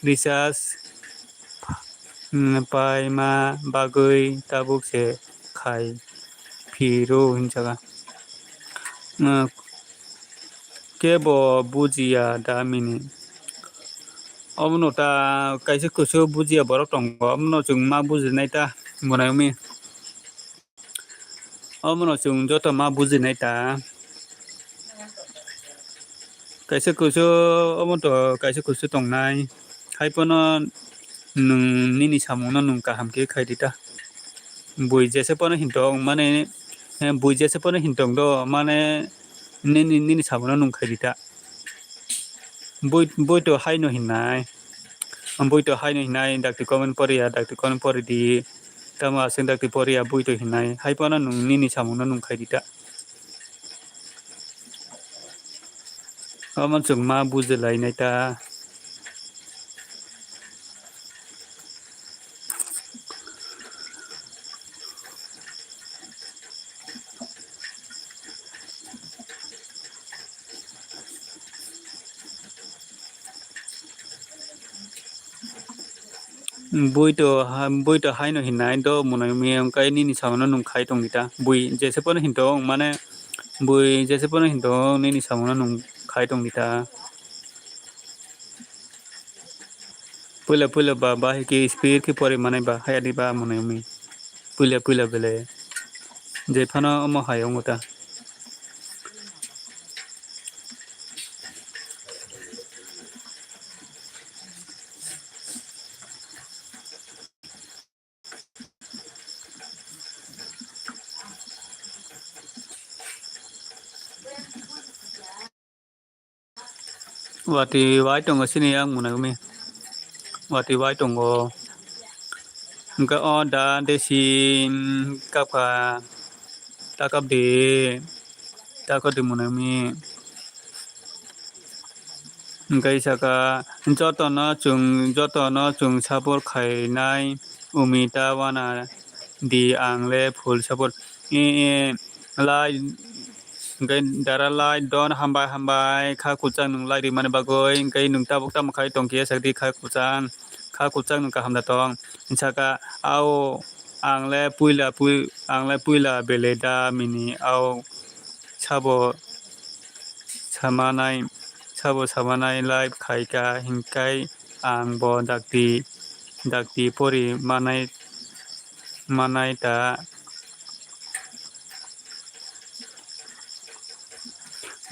recharge, mm, paima bagwi tabuk se khai phiro hinjaka. Mm, Kebo bujiya da mini. Omono ta kaisa kusu bujiya borok tongo, omono chwng ma bujinai ta, mwnai wngmi. Omono chwng joto ma bujinai ta. Kaisa kusu, omo to kaisa kusu tongnai. Hai phano nwng nini samungno nwng kaham khe khai di ta. Bui jesa phano hintong mane, eh, bui jesa phano hintong do mane nini, nini samungno nwng khai di ta. Bui, bui to haino hinai. Bui to haino hinai, dakti comment poriya, dakti comment pori di. Tamo aswk dakti poriya, bui to hinai. Hai phano nwng nini samungno nwng khai di ta. Omo chwng ma bujilainai ta. Bui to ha-, bui to haino hinai do mwnai wngmi wngkhe nini samungno nwng khai tong di ta. Bui jesa phano hintong mane bui jesa phano hintong nini samungno nwng khai tong di ta. Puila puila ba, ba hai khe speed khe pori manai ba, hai ani ba mwnai wngmi. Puila puila bele. Je phano omo hai wngo ta. Watwi wai tongo chini yang mwnai wngmi. Watwi wai tongo. Hwnkhe o da desi, mm, kapkha. Ta kap di. Ta kap di mwnai wngmi. Hwnkhe saka jotono chwng, jotono chwng support khainai wngmi ta wana di ang le full support. E, e, lai Hwnkhe dara lai don hambai hambai kha kwchang nwng lai rimani bagwi, hwnkhe nwng tabuk tamo khai tongkhe sakdi kha kwchang, kha kwchang nwng kaham da tong. Hwnsaka ao ang le puila pui-, ang le puila bele da mini ao sabo samanai, sabo samanai live khaika hwnkhe ang bo dakti, dakti pori manai, manai ta.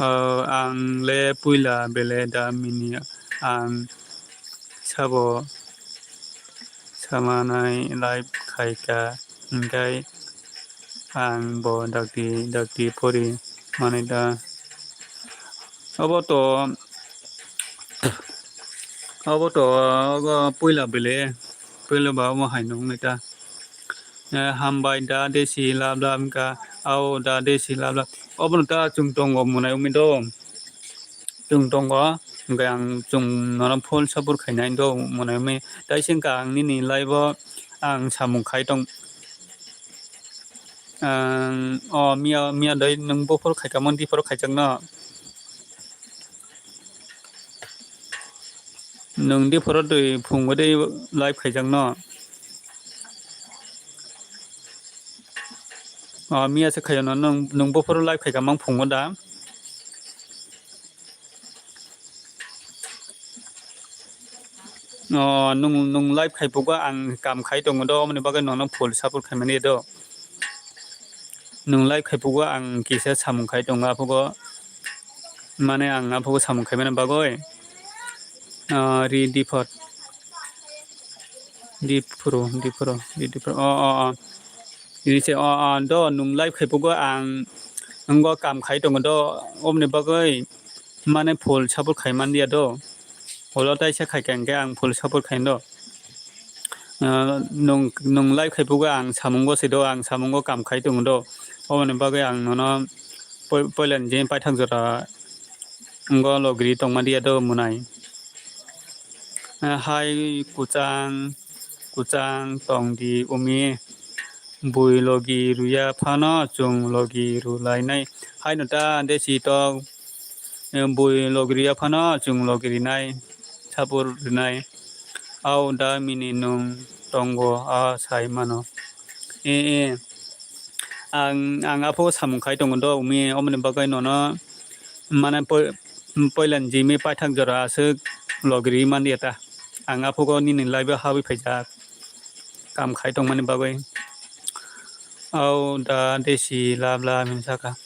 O, ang le puila bele da mini ang sabo samanai live khaika, hwnkhe ang bo dakti dakti pori manai da. Obo to, obo to, obo puila bele, puila ba omo hai nung nai ta. Eh, hambai da desi lab lab wngkha, ao da desi lab lab. Obono ta chwng tongo mwnai wngwi do. Chwng tongo, hwnkhe ang chwng nono full support khainai do mwnai wngwi. Taisingkha ang nini live o ang samung khai tong. Ang, o miya, miya doi nwng buphuru khaikha mon diphuru khaijakno. Nwng diphuru twi phungo tei live khaijakno. O miya se khaio no nwng, nwng buphuru live khaikha mang phungo da. O, nwng, nwng live khai phugo ang kam khai tongo do, omoni bagwi nono full support khaimani do. Nwng live khai phugo ang kisa samung khai tongo aphugo, mane ang aphugo samung khaimani bagwi, o, ri diphot, diphuru, diphuru, ri diphuru, o, o, o. Ri se, o, o, do, nwng live khai phugo ang, nwng o kam khai tongo do, omoni bagwi. Mane full support khai man dia do. Ulo taisa khai kha hwnkhe ang full support khai do. Ah, nwng, nwng live khai phugo ang samungo se do, ang samungo kam khai tongo do. Oboni bagwi ang nono poi-, poilani je paithak jora wngwi logi ri tongma dia do mwnai. Ah, hai kwchang, kwchang tong di umi. Bui logi rwya phano chwng logi rwlainai. Haino ta desi tok, eh, bui logi rwya phano chwng logi rwnai, support rwnai. Ao da mini nwng tongo, a sai mano. Eh, eh. Ang, ang aphugo samung khai tongo do, umi, omoni bagwi nono mane poi-, Poila ni Jimi paithak jora aswk logiri man ya ta. Ang aphugo nini live o habwi phaijak. Kam khai tongmani bagwi. Au da desi lab lab hin saka.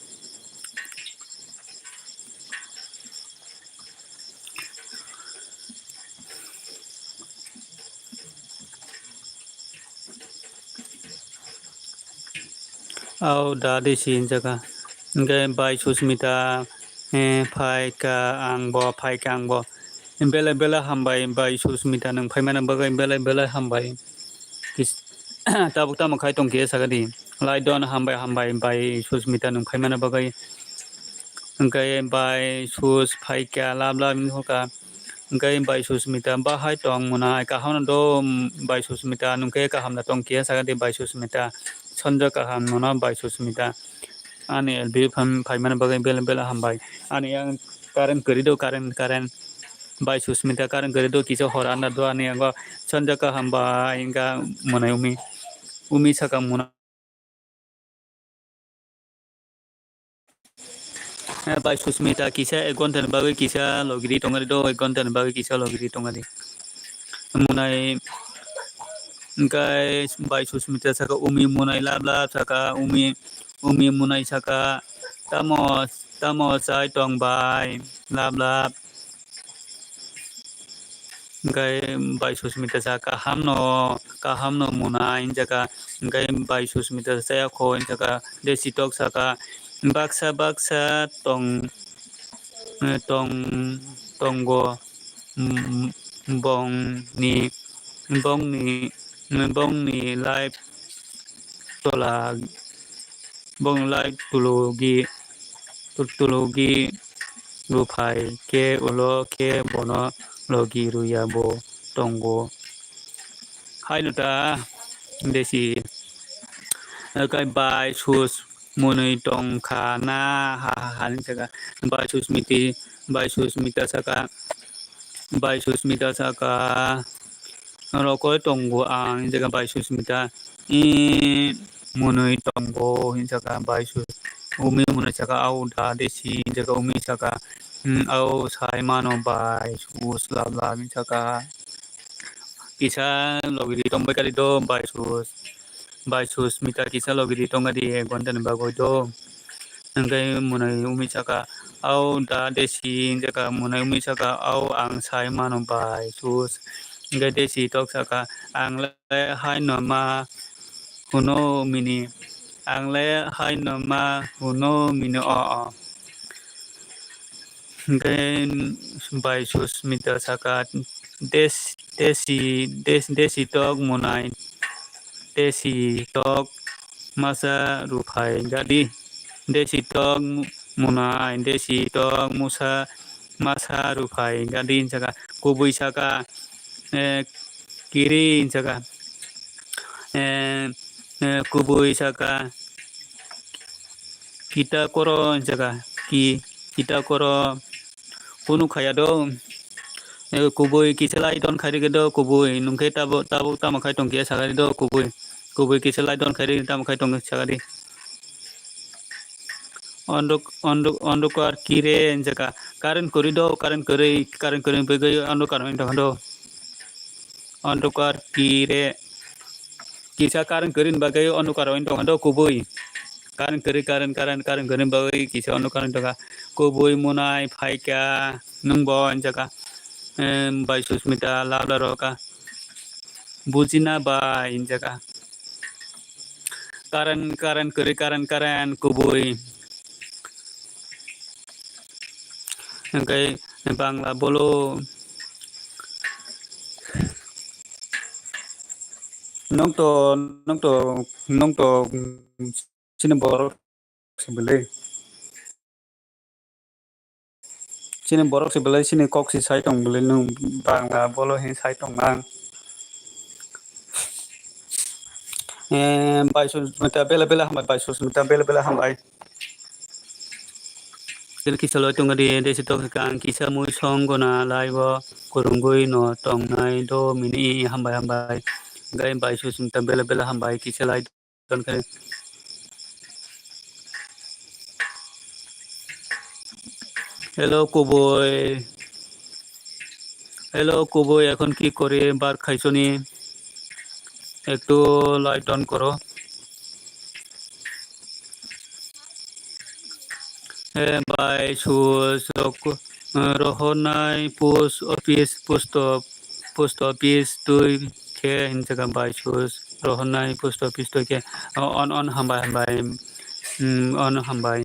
Au da desi hin saka. Hingke bai Susmita, eh, phaika ang bo, phaika ang bo. Belai belai hambai bai Susmita nwng phaimani bagwi belai belai hambai. Kis-, tabuk tamo khai tong khe saka di. Lai don hambai hambai bai Susmita nwng phaimani bagwi. Hingke bai Sus phaika lab lab wngkha. Hingke bai Susmita bahai tong mwnai kaham no do bai Susmita nwng khe kaham da tong khe saka di bai Susmita. Sonjo kaham nono bai Susmita. Ani L B phai-, phaimani bagwi belai belai hambai. Ani yang current kwrwi do, current, current. Bai Susmita current kwrwi do, kisa hor anda do ani yango. Sonjo kaham bai, wngkha mwnai umi. Umi saka mwnai. Eh, bai Susmita kisa ek ghonta ni bagwi kisa logiri tongari do, ek ghonta ni bagwi kisa logiri tongari. Mwnai, hingke bai Susmita saka umi mwnai lab lab saka umi, umi mwnai saka tamo, tamo chai tong bai lab lab. Hingke bai Susmita sa kaham no, kaham no mwnai hinjaka. Hingke bai Susmita sa chaya kho hinjaka. Desi tok saka baksa baksa tong, eh, tong, tongo, mm, bongni, bongni, bongni life tola, bongni life tulogi, tu-, tulogi ruphai khe ulo khe bono logi ruya bo tongo. Haino ta desi, eh, kai bai sus mwnwi tongkha na ha ha ha hinwi saka. Bai Susmiti, bai Susmita saka, bai Susmita saka, rokoi tongo ang hinwi saka bai Susmita, i mwnwi tongo hinwi saka bai Sus-, umi mwnwi saka au da desi hinwi saka umi saka, hmm, au sai mano bai Sus lab lab hinwi saka. Kisa logiri tongbai kari do bai Sus. Bai Susmita kisa logiri tongga di ek ghonta ni bagwi do. Hingke mwnwi umi saka, "Au da desi," hingke mwnwi umi saka, "Au ang sai mano bai Sus." Hingke desi tok saka, "Ang le haino ma huno mini, ang le haino ma huno mini o o." Hingke bai Susmita saka, "Des-, desi, des-, desi tok mwnai, desi tok masa ruphai gadi, desi tok mwnai, desi tok musa, masa ruphai gadi," hinwi saka. Kubui saka, eh, kiri hinwi saka, eh, eh, kubui saka, kita koro hinwi saka, ki-, kita koro. Kunu khaya do. Eh, kubui kisa lai don khairi do kubui. Nungkhe tabo, tabo tamo khai tong khe sakari do kubui. Kubui kisa lai don khairi tamo khai tong sakari. Onduk, onduk, onduk ar kire hinwi saka. Current kwrwi do, current kwrwi, current kwrwi bagwi onduk ar wng tong do. Onduk ar kire. Kisa current kwrwi bagwi onduk ar wng tong do kubui. Current kwrwi, current, current, current kwrwi bagwi kisa onduk ar wng tong kha. Kubui mwnai phaikha, nwng bo hinwi saka. Em, bai Susmita labla rokha. Bujina bai hinwi saka. Current, current kwrwi, current, current kubui. Hingke Bangla bolo. Nwng to, nwng to, nwng to, chini borok se belai. Chini borok se belai chini kok se sai tong belai nwng Bangla bolo hin sai tong nang. Eh, bai Susmita bela bela hambai, bai Susmita bela bela hambai. Chini kisa loi tong di, desi tok kang kisa mui song gona lai bo kurungui no tong nai do mini hambai hambai. Gai bai Susmita bela bela hambai kisa lai. Don khe. Hello kubui. Hello kubui, এখন কি করে বার খাইছো নি? একটু light on করো। Eh, bai sus rok, eh, rohornai post office, post of-, post office twi khe hinjaka bai sus rohornai post office twi khe. O, on, on, hambai, hambai. Hmm, on, hambai.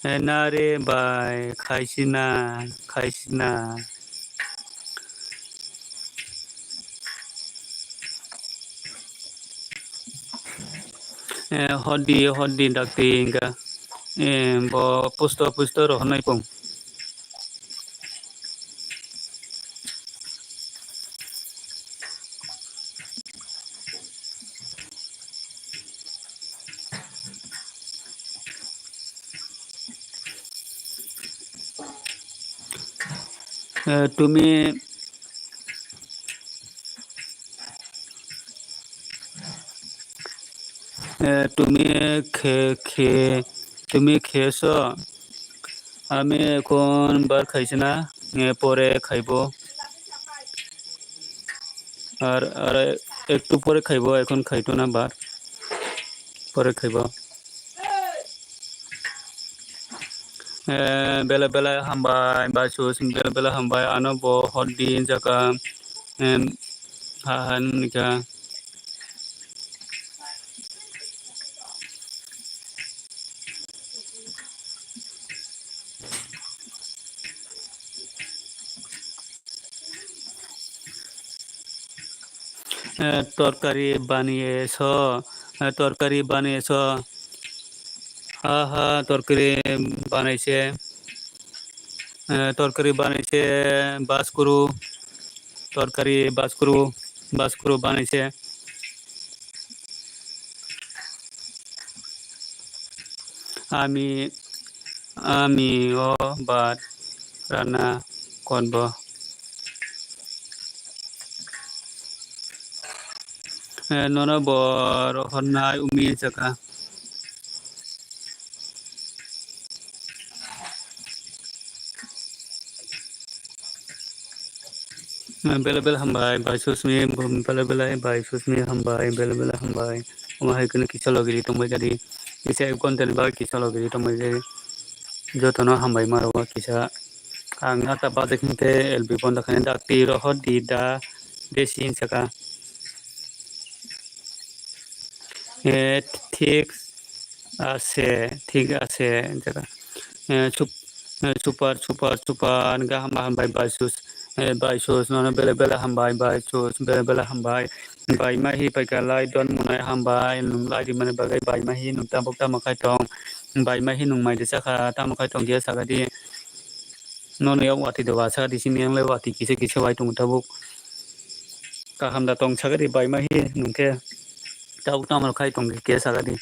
Eh, na re bai, khaisina, khaisina. Eh, hodi, hodi dakti hingka. Eh, bo post office to rohornai pung. Eh, tumi, eh, tumi khe, khe, tumi khe so? Ami ekhon bar khaisina, eh, pore khaibo. Ar, ar ektu pore khaibo, ekhon khaito na bar. Pore khaibo. Eh, bela bela hambai, bai sus, bela bela hambai, ano bo hodi jaka, em, ha, ha, nungni kha. Eh, torkari baniye so, eh, torkari baniye so, ha, ha, torkari banaise, eh, torkari banaise, baskuru, torkari baskuru, baskuru banaise. Ami, ami o bhat rana kotbo. Eh, nono bo rohornai umi jaka. Bela bela hambai, bai susmi, bela bela bai susmi hambai, bela bela hambai. Omo hai kheno kisa logiri tongbai jadi, kisa ek ghonta ni bagwi kisa logiri tongbai jadi. Jotono hambai ma rwo kisa. Ang ata bajak hinte L B bondo khaina da twi rohor di da desi hinsa kha. Eh, thik ase, thik ase, hinsa kha. Eh, sup-, eh, super, super, super, gaham, gaham bai, bai sus, eh, bai sus, nono bela, bela hambai, bai sus, bela, bela hambai. Bai ma hi paika lai don monai hambai, nwng lai rimani bagwi bai ma hi nwng tabuk tamo khai tong, bai ma hi nwng mai de sakha, tamo khai tong khe sakha di. Nono yak watwi doga sakha di, simi yang lai watwi kisa kisa bai tongo tabuk. Kaham da tong sakha di, bai ma hi nwng khe tabuk tamo khai tong khe sakha di.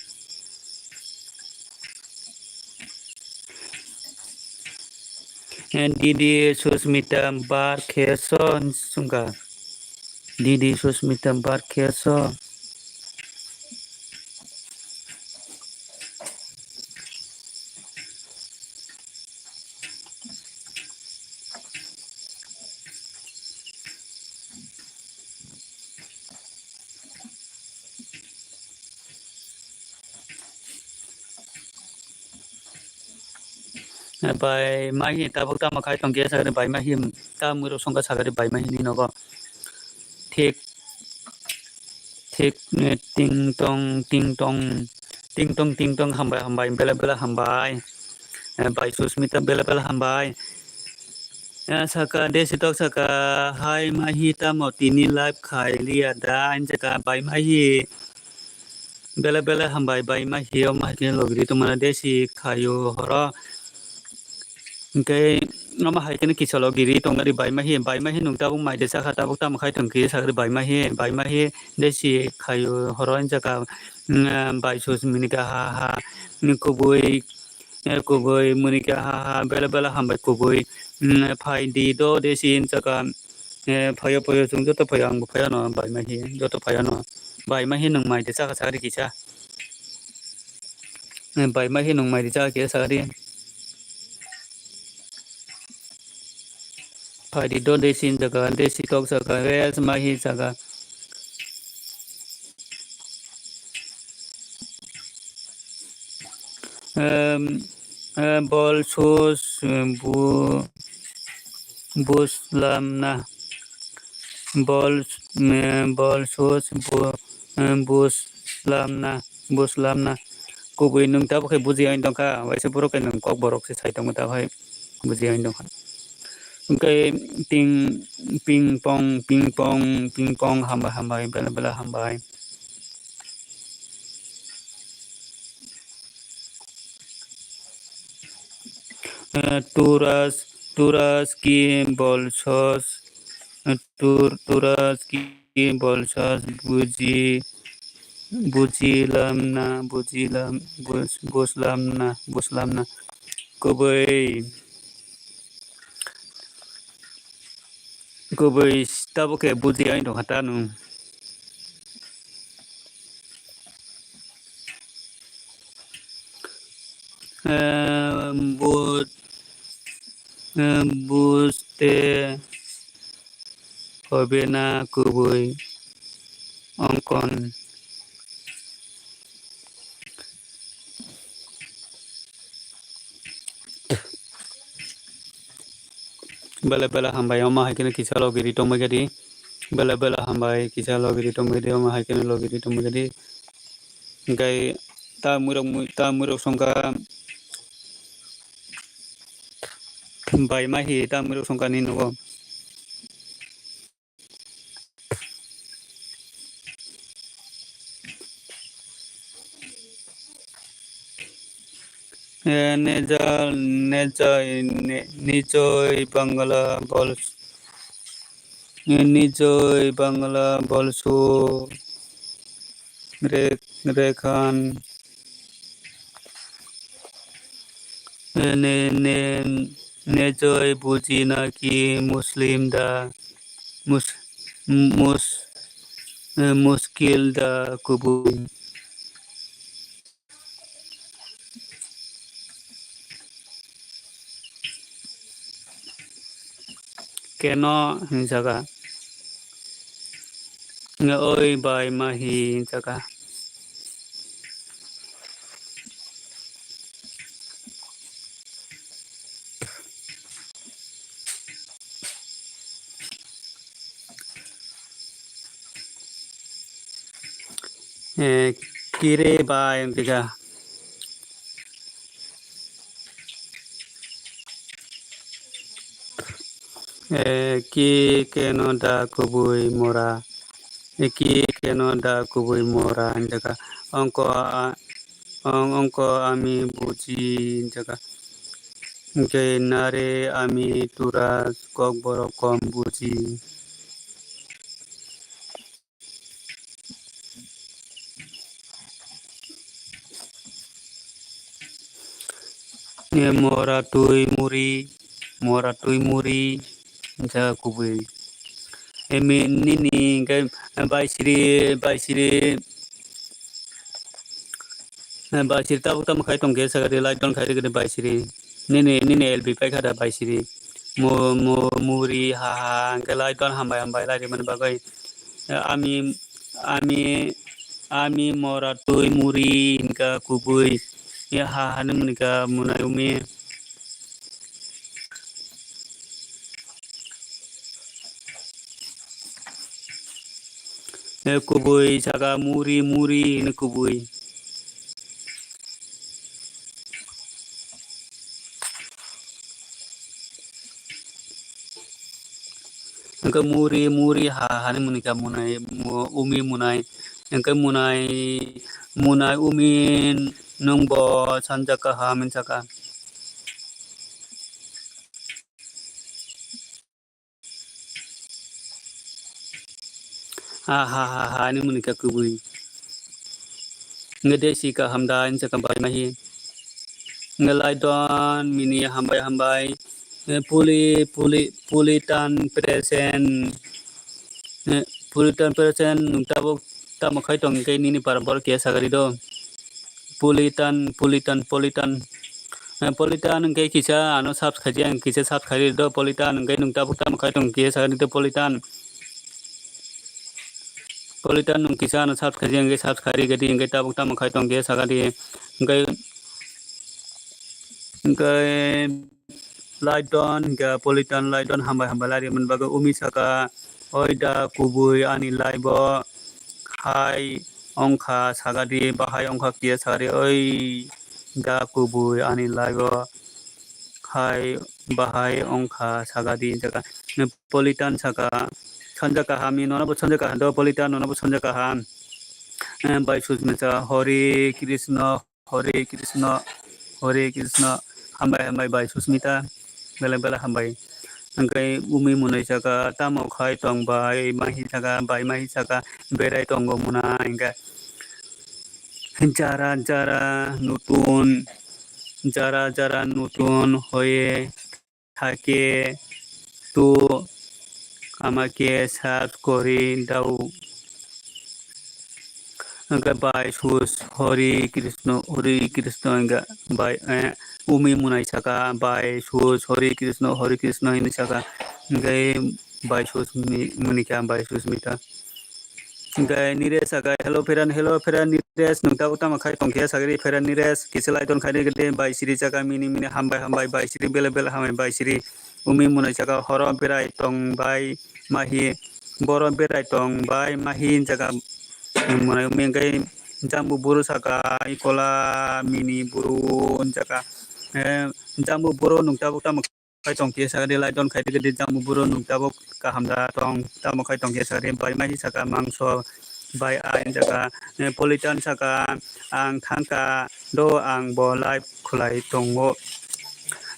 Eh, Didi Susmita bar khe son sungkha. Didi Susmita bar khe son. Bai ma hi tabuk tamo khai tong khe sakha di bai ma hi ta mui rok songkha sakha di bai ma hi ni nogo. Thik, thik, eh, ting tong, ting tong, ting tong, ting tong, hambai, hambai, bela, bela, hambai. Eh, bai Susmita, bela, bela, hambai. Eh, saka, desi tok saka, hai, ma hi tamo tini live khai liya da, ang saka, bai ma hi. Bela, bela, hambai, bai ma hi, o ma hi khe logiri tongmana desi khayo horo. Hingke omo hai kheno kisa logiri tongmani bai ma hi, bai ma hi nwng tabuk mai de sakha, tabuk tamo khai tong khe sakha di bai ma hi, bai ma hi desi khayo horo hinsa kha, mm, bai sus mini kha ha ha, mm, kubui, eh, kubui muni kha ha ha, bela bela hambai kubui, mm, phai di do desi hinsa kha, eh, phaio phaio chwng joto phaio, ang bo phaio no bai ma hi, joto phaio no bai ma hi nwng mai de sakha sakha di kisa. Bai ma hi nung mai rijak khe sakari. Phaidi do desi jaga, desi tok jaga, res ma hi jaga. Em, em, bol sus, em, bu, bus lamna. Bol, em, bol sus, bu, em, bus lamna, bus lamna. Kubui nwng tabuk khe buji ani tongkha, waisa borok khe nwng kok borok se sai tongo tabuk hai buji ani tongkha. Hwnkhe ting, ping pong, ping pong, ping pong, hambai, hambai, bela, bela, hambai. Eh, turas, turas ki bolsos, eh, tur, turas ki bolsos, buji, bujilam na, bujilam, bus, buslam na, buslam na. Kubui, kubui tabuk khe buji ani tongkha ta nwng. Em, bu-, em, buste hobe na kubui ongkon. Bela bela hambai, omo hai kheno kisa logi ri tongbai khe di. Bela bela hambai, kisa logi ri tongbai di, omo hai kheno logi ri tongbai khe di. Hwnkhe ta mwrwk mui-, ta mwrwk songkha bai ma hi ta mwrwk songkha ni nogo. Eh, Nejal, Nejai, Ne-, Nijoi Bangla Bol, eh, Nijoi Bangla Bolso Re-, Rekhan, eh, Ne-, Ne-, Nejoi Buji Naki Muslim Da, Mus-, Mus-, eh, Muskil Da Kubui. Keno hinjaga. Oi bai ma hinjaga. Eh, kire bai wngkha. Eh, ki keno da kubui mora. Eh, ki keno da kubui mora wngkha. Ongko a-, ong-, ongko ami buji wngkha. Hwnkhe nare ami tura kokborok kom buji. Mora twi muri, mora twi muri, wngkha kubui. Emi nini hwnkhe baisiri, baisiri, baisiri tabuk tamo khai tongkhe sakari light on khai rikhe baisiri. Nini, nini L B paikha da baisiri. Mu-, mu-, muri ha ha hwnkhe light on hambai hambai lai rimani bagwi. Ami, ami, ami mora twi muri hwnkha kubui. Ya ha ha ni munika munai umi. Eh, kubui saka muri muri hwnwi kubui. Hwnkhe muri muri ha hani munika munai, mu-, umi munai. Hwnkhe munai, munai umi nwngbo sanja kaham hwn saka. Ha ha ha ha ni muni kha kubui. Nge desi kaham da ni sakam bai mahi. Nge lai don mini hambai hambai. Eh, puli puli puli tan present. Eh, puli tan present nung tabuk tamo khai tong khe nini para bor khe sagari do. Politan, Politan, Politan. Eh, Politan hwnkhe kisa ano subscribe, ang kisa subscribe do Politan, hwnkhe nwng tabuk tamo khai tong kisa sakha di do Politan. Politan nwng kisa ano subscribe, hwnkhe subscribe di, hwnkhe tabuk tamo khai tong kisa sakha di. Hwnkhe, hwnkhe Laidon, hwnkhe Politan Laidon hambai hambai lai rimani bagwi umi saka, oi da kubui ani live o hai ongkha sakha di, bahai ongkha kiya sakha di, oi da kubui ani live o hai bahai ongkha sakha di, hwnjaka Politan saka, sanja kaham, nono bo sanja kaham do Politan, nono bo sanja kaham. Eh, bai Susmita, Hare Krishna, Hare Krishna, Hare Krishna, hambai, hambai, bai Susmita, belai, belai hambai. Hwnkhe umi mwnwi saka, tamo khai tong bai, mahi saka, bai mahi saka, berai tongo mwnai, hwnkhe jara, jara, nutun, jara, jara, nutun, hoye, thake, tu, amake, sab, kori, dau. Hwnkhe bai sus Hori Krishna, Hori Krishna hwnkhe bai, eh, umi mwnai saka bai sus Hori Krishna, Hori Krishna hinwi saka. Hwnkhe bai sus mi-, mwnwi kha bai Susmita. Hwnkhe Niresh saka, "Hello Pheran, hello Pheran Niresh, nwng tabuk tamo khai tongkhe?" Sakri Pheran Niresh, kisa lai ton khai de bai siri saka, "Mini mini hambai hambai bai siri, bele bele hambai bai siri." Umi mwnai saka, "Horo berai tong bai mahi, boro berai tong bai mahi," hwnjaka mwnai umi hwnkhe Jambu buru saka, "Ikola mini buru," hwnjaka, eh, "Jambu buru nwng tabuk tamo khai tong khe sakha di, lai ton khai di," Jambu buru nwng tabuk kaham da tong, tamo khai tong khe sakha di, bai mahi saka, "Mangso bai ai," hwnjaka, eh, Politan saka, "Ang thangka do, ang bo live khulai tongo."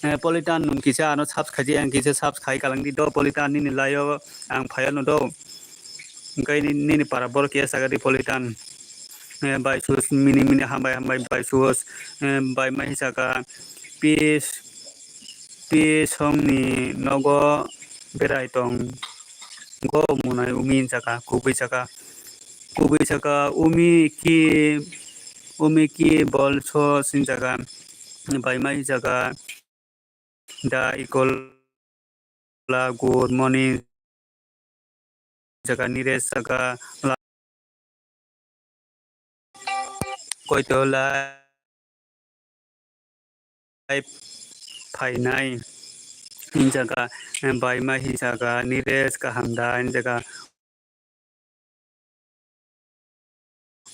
Eh, Politan nwng kisa ano subscribe, ang kisa subscribe kalang di do, Politan nini live o ang phai ano do. Hwnkhe ni-, nini para borok kisa sakha di Politan. Eh, bai sus mini mini hambai hambai bai sus, eh, bai mahi saka, peace, peace songni nogo berai tong go mwnai umi hwnjaka, kubui saka, kubui saka, "Umi ki, umi ki bolso?" hwnjaka, bai mahi saka, "Da Ikola, good morning," hwnjaka Niresh saka, "Koito live phainai?" hwnjaka, bai mahi saka, "Niresh kaham da?" hwnjaka,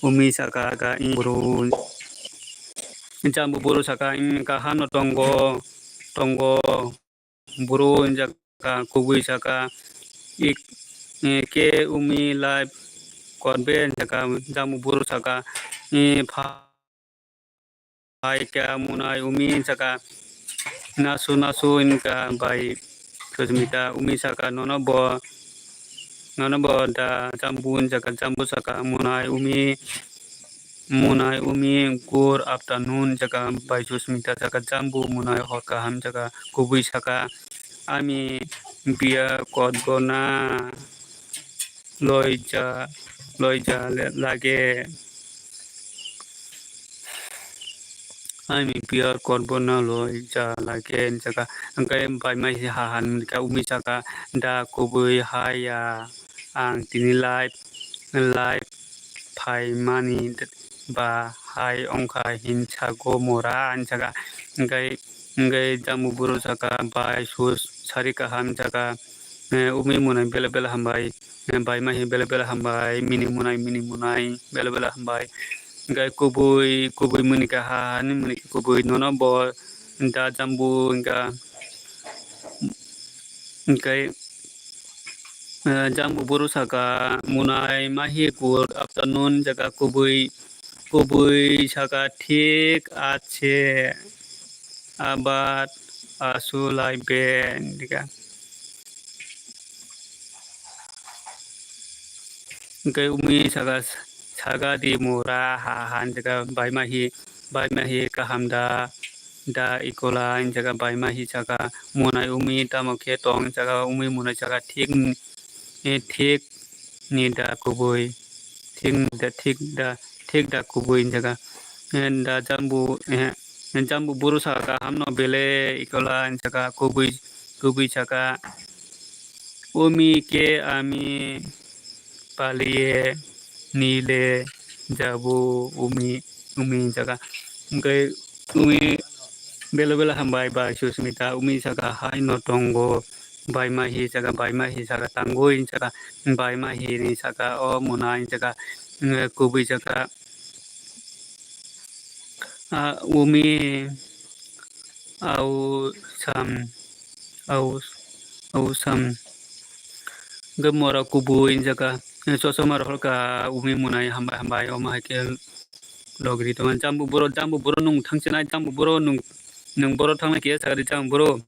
umi saka, "Ing buru." Jambu buru saka, "Ing kaham no tongo, tongo." Buru hwnjaka, kubui saka, "Ik, eh, ke umi live kotbe?" hwnjaka, Jambu buru saka, eh, pha-, phaikha mwnai umi hwnjaka, "Nasu, nasu," hwnjaka bai Susmita, umi saka, "Nono bo, nono bo da Jambu?" hwnjaka, Jambu saka, "Mwnai umi, mwnai umi good afternoon," hwnjaka bai Susmita saka, "Jambu mwnai hor kaham," hwnjaka kubui saka, "Ami biya kotbo na loija, loija le-, lage. Ami biya kotbo na loija lage," hwnjaka, hwnkhe bai mahi ha han hwnjaka, umi saka, "Da kubui haya, ang tini live, live phaimani ba hai ongkha hinsa go mora," hwnjaka, hwnkhe, hwnkhe Jambu buru saka, "Bai sus sari kaham," hwnjaka, eh, "Umi mwnai bele bele hambai, eh, bai mahi bele bele hambai, mini mwnai, mini mwnai bele bele hambai." Hwnkhe kubui, kubui mwnwi kha ha, hani mwnwi kha kubui, nono bo da Jambu hwnjaka, hwnkhe, eh, Jambu buru saka, "Mwnai mahi good afternoon," hwnjaka kubui, kubui saka, "Thik ache, abar asu laibe," hwnjaka. Hwnkhe umi saka, saka di mora ha, ha, hwnjaka bai mahi, bai mahi kaham da, da Ikola, hwnjaka bai mahi saka, "Mwnai umi tamo khe tong?" hwnjaka umi mwnai saka, "Thik, eh, thik ni da kubui, thik ni da, thik da, thik da kubui," hwnjaka. eh, da jambu, eh, jambu buru saka hamno bele ikola hinjaka kubui, kubui saka umi ke ami paliye nile jabu umi, umi hinjaka. Hingke umi bele bele hambai bai Susmita, umi saka hai no tongo, bai ma hi saka, bai ma hi saka tangoi hinjaka, bai ma hi ni saka o muna hinjaka, eh, kubui saka. Ah, umi au sam, au, au sam. Hingke mora kubui hinjaka, eh, chosoma rok holka umi munai hambai, hambai, omo hai khe logri tongma. Jambu boro, jambu boro nung thangchinai, jambu boro nung, nung boro thangnai khe sakadi jambu boro.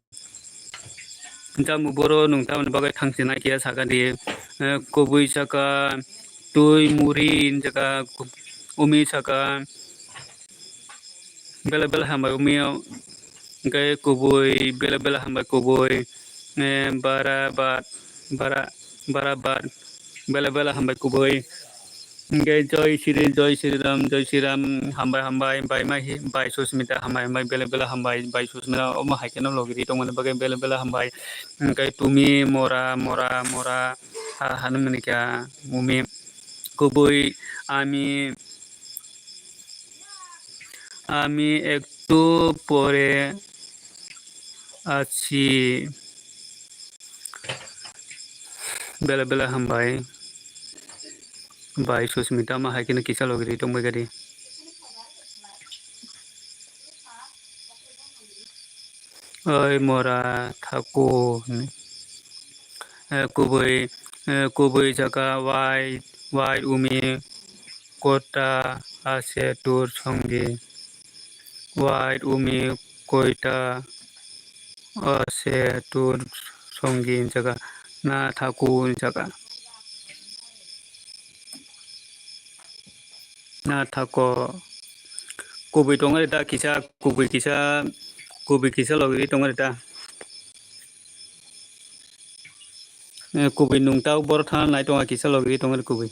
Jambu boro nung tamoni bagwi thangchinai khe sakadi, eh, kubui saka, twi muri hinjaka, umi saka, bele bele hambai umi, hingke kubui, bele bele hambai kubui, eh, bara bat, bara, bara bat, bele bele hambai kubui. Hingke Joi Shri, Joi Shri Ram, Joi Shri Ram, hambai, hambai, bai ma hi, bai Susmita, hambai, hambai, bele, bele, hambai, bai Susmita, omo hai kheno logi ri tongmani bagwi bele, bele, hambai. Hingke tumi mora, mora, mora, ha, hanumani kha, umi, kubui, ami, ami ektu pore achi. Bele bele hambai. Bai Susmita ma hai kheno kisa logi ri tongbai gadi. Oi mora thaku hwnwi. Eh, kubui, eh, kubui saka wai, wai umi kota ase tur songi. Wai umi koita ase tur songi hinjaka, na thaku hinjaka. Na thako kubui tongari ta kisa, kubui kisa, kubui kisa logi tongari ta. Eh, kubui nung tao boro thana nai tonga kisa logi tongari kubui.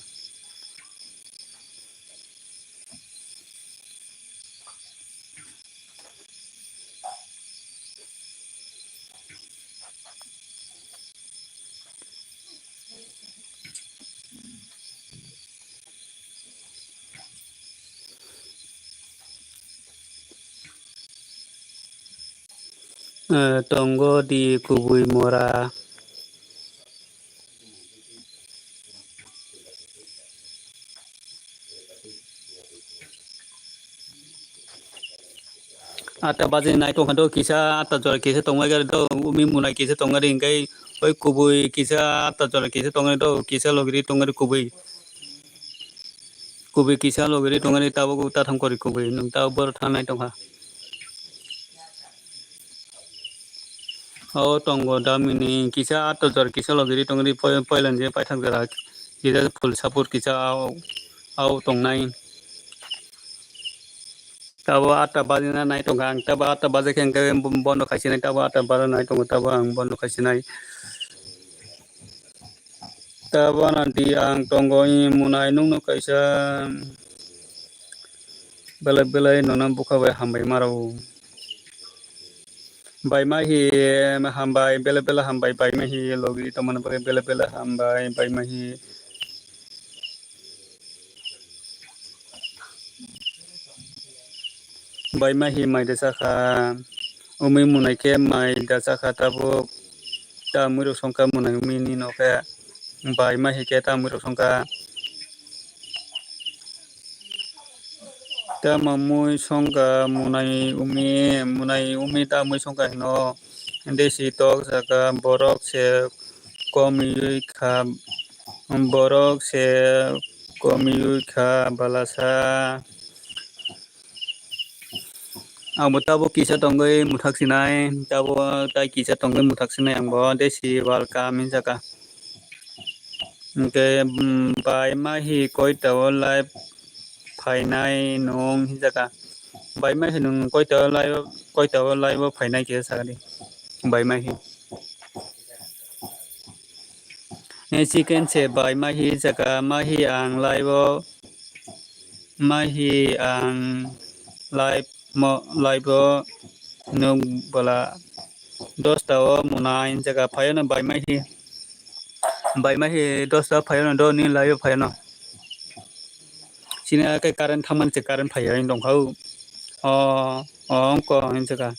Eh, tongo di kubui mora. Atta baje nai tongkha do kisa atta jora kisa tongmai gari do umi munai kisa tongari hingkai oi kubui kisa atta jora kisa tongari do kisa logiri tongari kubui. Kubui kisa logiri tongari tabuk ta thangkori kubui nung tabuk boro thangnai tongkha. O tongo damini kisa atta jora kisa logiri tongri poi-, poilani je paithak jora kisa full support kisa au, au tongnai. Tabo atta bajina nai tongkha ang, tabo atta baja khe ang khe bondo khaisinai, tabo atta bara nai tongo, tabo ang bondo khaisinai. Tabo nadi ang tongo i munai nungno kaisa belai belai nono bukha bai hambai maro. Bai ma hi hambai belai belai hambai bai ma hi logi tongmani bagwi belai belai hambai bai ma hi. Bai ma hi mai da chakha, umi munai khe mai da chakha tabuk, ta mui rok songkha munai umi ni no khe, bai ma hi khe ta mui rok songkha. Ta ma mui songkha munai umi, munai umi ta mui songkha hino, desi tok saka borok se komiwi kha, borok se komiwi kha balasa. Ang bo tabuk kisa tongwi mwthak sinai, tabuk tai kisa tongwi mwthak sinai ang bo desi welcome hinjaka. Hingke, mm, bai ma hi koita o live phainai nung hinjaka. Bai ma hi nung koita o live, koita o live o phainai kisa sakadi. Bai ma hi. Eh, chicken se bai ma hi saka, ma hi ang live o, ma hi ang live mo, live o nwng bwla dosta o mwnai jaga phaiyano bai mai hi, bai mai hi dosta phaiyano do ni live o phaiyano. Chini a khe current thangmani se current phaiya wng tongkha o. O, o wngkha o hinjaka.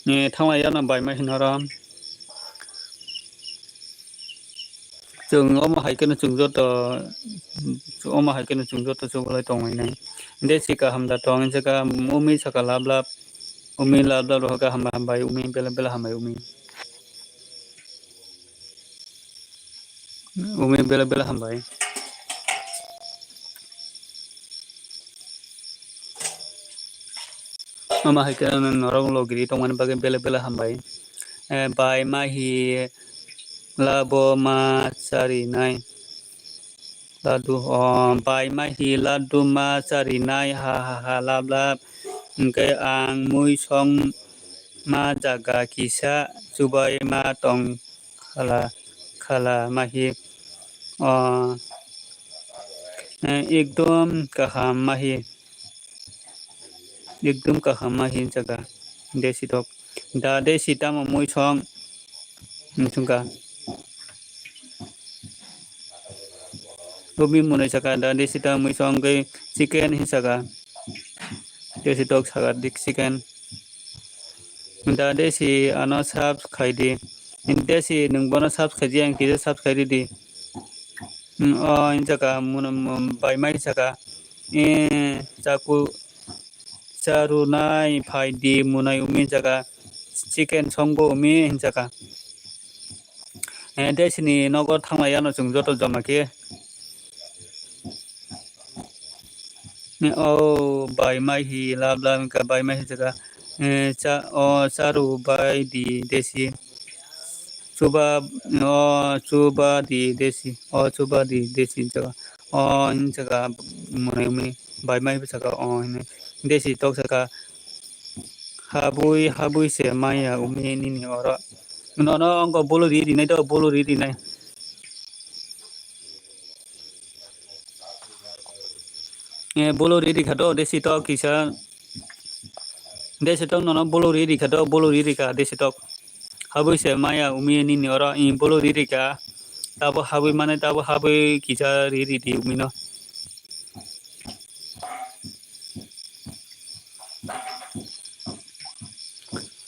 Ni thanglaiyano bai mai hinoro. Chwng omo hai kheno chwng joto, omo hai kheno chwng joto chubalai tonglainai. Desi kaham da tong hinjaka, umi saka lab lab, umi lab lab rohorkha hambai hambai, umi bela bela hambai umi. Umi bela bela hambai. Ama hai khe norok logiri tongmani bagwi bela bela hambai. Eh, bai ma hi labo ma charinai. Ladu, oh, bai ma hi ladu ma charinai ha ha ha lab lab. Hwnkhe ang mui song ma jaga kisa chubai ma tong khala, khala mahi, o, eh, ekdom kaham mahi, ekdom kaham mahi jaga. Desi tok, da desi tamo mui song, hinwi swngkha. Umi mwnwi saka, da desi tamo mui song khe chicken hinwi saka. Desi tok saka dik chicken. Da desi ano subscribe di. Desi nwng bono subscribe di, ang kisa subscribe di. Hmm, o, hinjaka, mun, mun, bai mai saka. Eh, chaku, charunai phai di, mwnai umi hinjaka. Chicken songbo umi hinjaka. Eh, desini nogo thanglai ano chwng joto joma khe. O bai mai hi lab lab wngkha, bai mai hi jaga, eh, cha, o charu bai di desi. Chuba, o chuba di desi, o chuba di desi jaga. O hinjaga mwnai umi bai mai bwsaka o hinwi desi tok saka. Habwi, habwi se maya umi nini oro. Nono ongko bolo ri rinai do, bolo ri rinai. Eh, bolo ri rikha do, desi tok kisa. Desi tok nono bolo ri rikha do, bolo ri rikha, desi tok. Habwi se maya umi nini oro, eh, bolo ri rikha. Tabo habwi mane, tabo habwi kisa ri ri di umi no.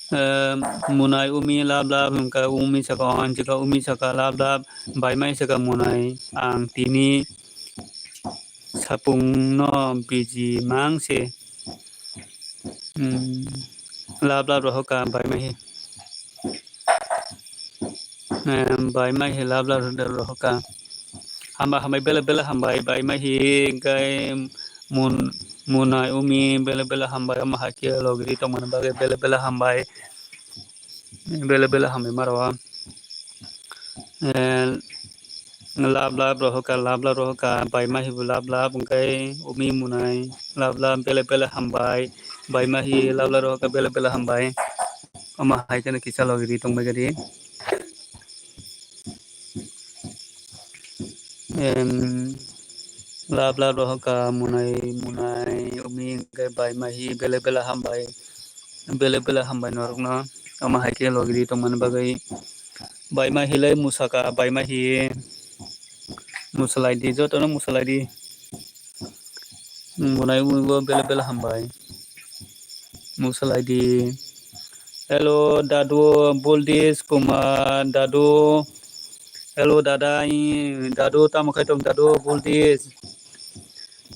Em, mwnai umi lab lab wngkha, umi saka, o hinjaka umi saka lab lab, bai mai saka mwnai, ang tini sapung no biji mang se. Hmm, lab lab rohorkha bai mai hi. Em, bai mai hi lab lab rohorkha. Hamba hambai bela bela hambai bai mai hi hwnkhe mun, mwnai umi bela bela hambai, omo hai khe logiri tongmani bagwi bela bela hambai. Bela bela hambai maro. Eh, lab lab rohorkha, lab lab rohorkha, bai ma hibu lab lab, hwnkhe umi mwnai lab lab, bela bela hambai, bai ma hi lab lab rohorkha, bela bela hambai. Omo hai kheno kisa logiri tongbai gadi. Em, lab lab rohorkha, mwnai, mwnai, umi hwnkhe bai ma hi bela bela hambai. Bela bela hambai norokno. Omo hai khe logiri tongmani bagwi. Bai ma hi lai musaka, bai ma hi musalai di, jotono musalai di. Mwnai umi bo bela bela hambai. Musalai di. Hello, Dadu, Buldish Kumar, Dadu. Hello, Dada, i, Dadu, tamo khai tong, Dadu, Buldish.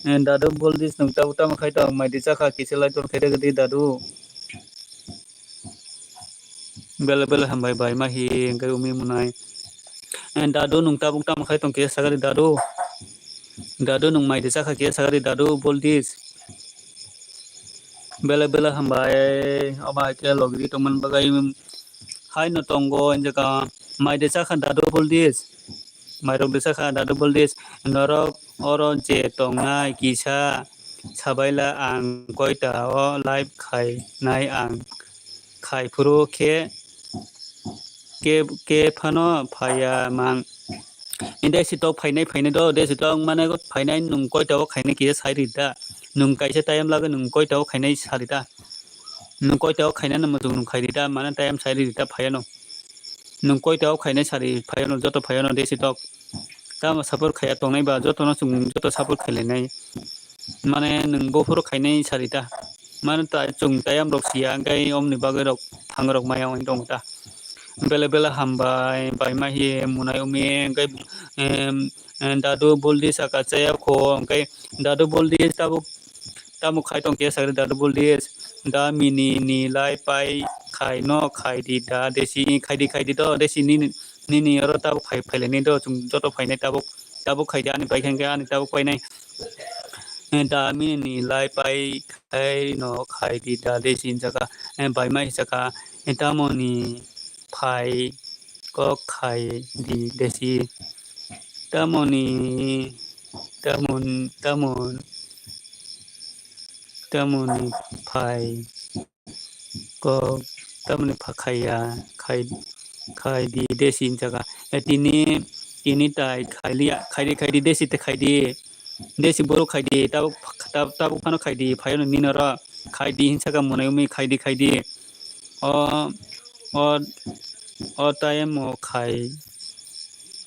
Eh, Dadu, Buldish, nwng tamo, tamo khai tong, mai di chakha, kisa lai ton khai di, Dadu. Bela bela hambai bai ma hi hwnkhe umi mwnai. Eh, Dadu nwng tabuk tamo khai tong khe sagari Dadu. Dadu nwng mai de chakha khe sagari Dadu Boldish. Bela bela hambai omo hai khe logiri tongmani bagwi haino tongo hinjaka mai de chakha Dadu Boldish. Mairok de chakha Dadu Boldish. Norok oro je tongnai kisa sabaila ang koita o live khainai ang. Khai phuru khe, khe, khe phano phaiya mang. Inde si tok phainai, phainai do, de si tok mane phainai nwng koita o khainai kisa sai ri da. Nwng kaisa time lagwi nwng koita o khainai sari ta? Nwng koita o khainai no muchung nwng khaidi ta, mane time sai ridi ta phaiano. Nwng koita o khainai sari phaiano, joto phaiano desi tok. Tamo support khaiya tongnai ba, joto no chwng joto support khailainai. Mane nwng buphuru khainai sari ta. Mane ta, chwng tayam rok siya, hwnkhe omni bagwi rok thang rok maya wng tong ta. Bele bele hambai, bai ma hi munai umi, hwnkhe, em, em, dadu buldi saka chaya kho, hwnkhe dadu buldi tabuk, tabuk khai tong khe sakri dadu buldi, da mini ni lai pai khai no khai di da desi, khai di, khai di do desi nini, nini oro tabuk khai, phailai ni do, chwng joto phainai tabuk, tabuk khai di ani pai khe ani tabuk painai. Da mini ni lai pai khai no khai di da desi hinjaka, bai ma hinjaka, tamo ni phai kok khai di desi. Tamoni, tamon, tamon, tamoni phai kok, tamoni pha khaiya, khai, khai di desi hinjaka. E, tini, tini tai khailiya, khai di, khai di desi te khai di. Desi borok khai di, tabuk, tab-, tabuk phano khai di, phaiano nini oro khai di hinjaka monai umi khai di, khai di. O, o, o time o khai,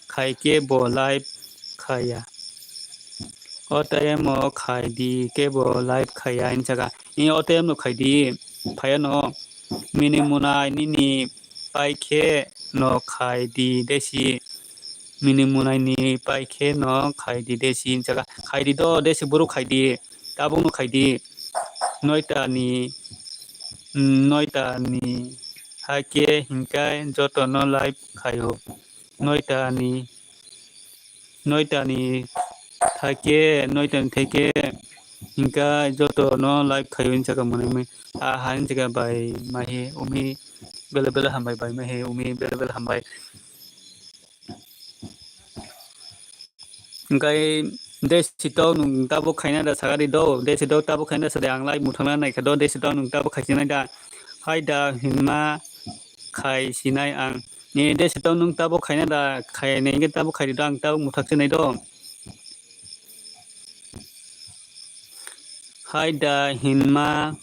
khai khe bo live khaiya. O time o khai di khe bo live khaiya hinjaka. I o time no khai di, phaiano mini munai nini pai khe no khai di desi. Mini munai ni pai khe no khai di desi hinjaka. Khai di do desi borok khai di. Tabuk no khai di. Noita ni, mm, noita ni hakhe hinkai joto no live khaio. Noita ni, noita ni thake, noita ni theke hinkai joto no live khaio hinjaka monai umi. A ha hinjaka bai ma hi umi bele bele hambai, bai ma hi umi bele bele hambai. Hwnkhe desi tok nwng tabuk khaina da sakari do, desi tok tabuk khaina sadi ang live muthangna naikha do, desi tok nwng tabuk khaisinai da, hai da hinma khaisinai ang. Ni desi tok nwng tabuk khaina da, khainai hwnkhe tabuk khaidi do, ang tabuk muthak sinai do. Hai da hinma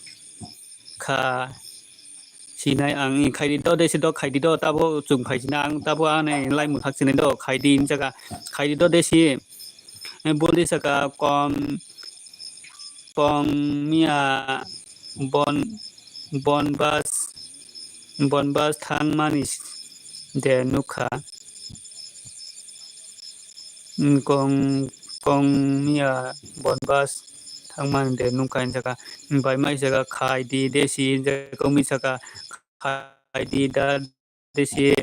kha sinai ang, i khaidi do, desi do khaidi do, tabo chwng phai sinai ang, tabo ani lai muthak sinai do, khaidi hinjaka, khaidi do desi. E, boli saka kom, kom miya bon, bon bas, bon bas thang mani de nukha. Kong, kong miya bon bas thang mani de nukha hinjaka. Bai mai saka khaidi desi hinjaka, umi saka khaidi da desi,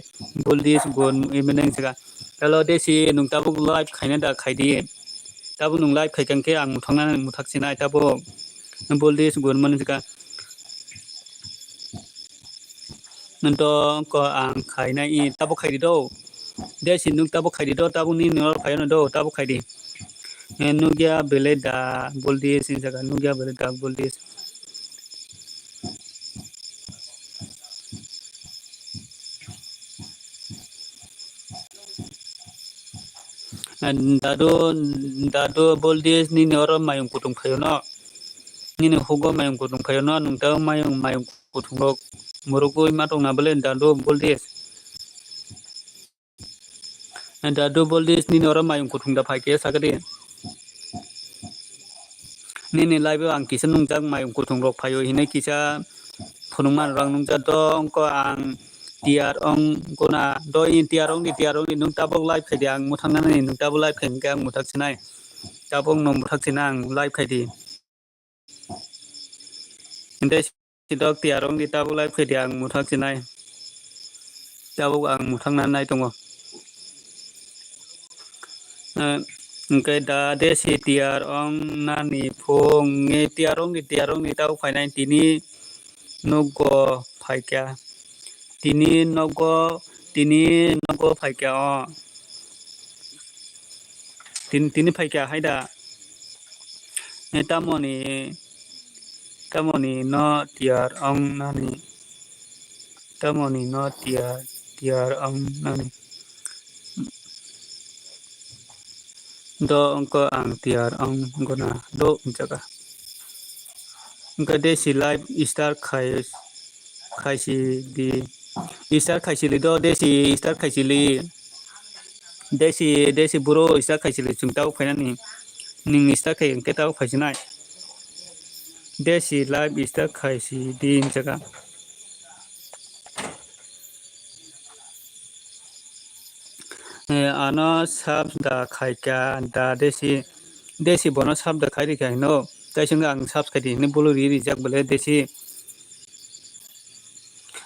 bol dis gun, imi nang saka. Hello desi, nwng tabuk live khaina da khaidi. Tabuk nwng live khaikha khe ang muthakna muthak sinai tabuk. Bol dis gun mani saka. Nonto ko ang khaina i tabuk khaidi do. Desi nwng tabuk khaidi do, tabuk ni nor phaiano do, tabuk khaidi. Eh, nugya bele da bol dis hinjaka, nugya bele da bol dis. Dadu, dadu bol dis nini oro mayung kutung phaio no. Nini hugo mayung kutung phaio no, nwng tabuk mayung, mayung kutung rok murugwi ma tongna bole dadu bol dis. Dadu bol dis nini oro mayung kuthung da phai khe sakadi. Nini live o ang kisa nungjak mayung kuthung rok phaio hinwi kisa phunukma rang nungjak do wngkha ang tiyar wng guna do in tiyar wng di tiyar wng di nwng tabuk live khaidi ang muthang nani nwng tabuk live khai hwnkhe ang muthak sinai tabuk no muthak sinai ang live khaidi. Hwnkhe Sidok tiyar wng di tabuk live khaidi ang muthak sinai. Tabuk ang muthak na nai tongo. Eh, hwnkhe da desi tiyar wng nani phung nge tiyar wng di tiyar wng di tabuk phainai tini nogo phaikha. Tini nogo, tini nogo phaikha o. Tin, tini phaikha haida. Eh, tamoni, tamoni no tiyar wng nani. Tamoni no tiyar, tiyar wng nani. Do wngkha ang tiyar wng guna do wngjaga. Wngkha desi live start khai, khaisi di. Start khaisili do, desi start khaisili. Desi, desi bro start khaisili, chwng tabuk phainani. Nwng start khai hwnkhe tabuk phaisinai. Desi live start khaisi di hinjaka. Eh, ano sub da khaika da desi, desi bono sub da khai rikha hino. Tai swngo ang sub khai di hino bolo ri rijak bole desi.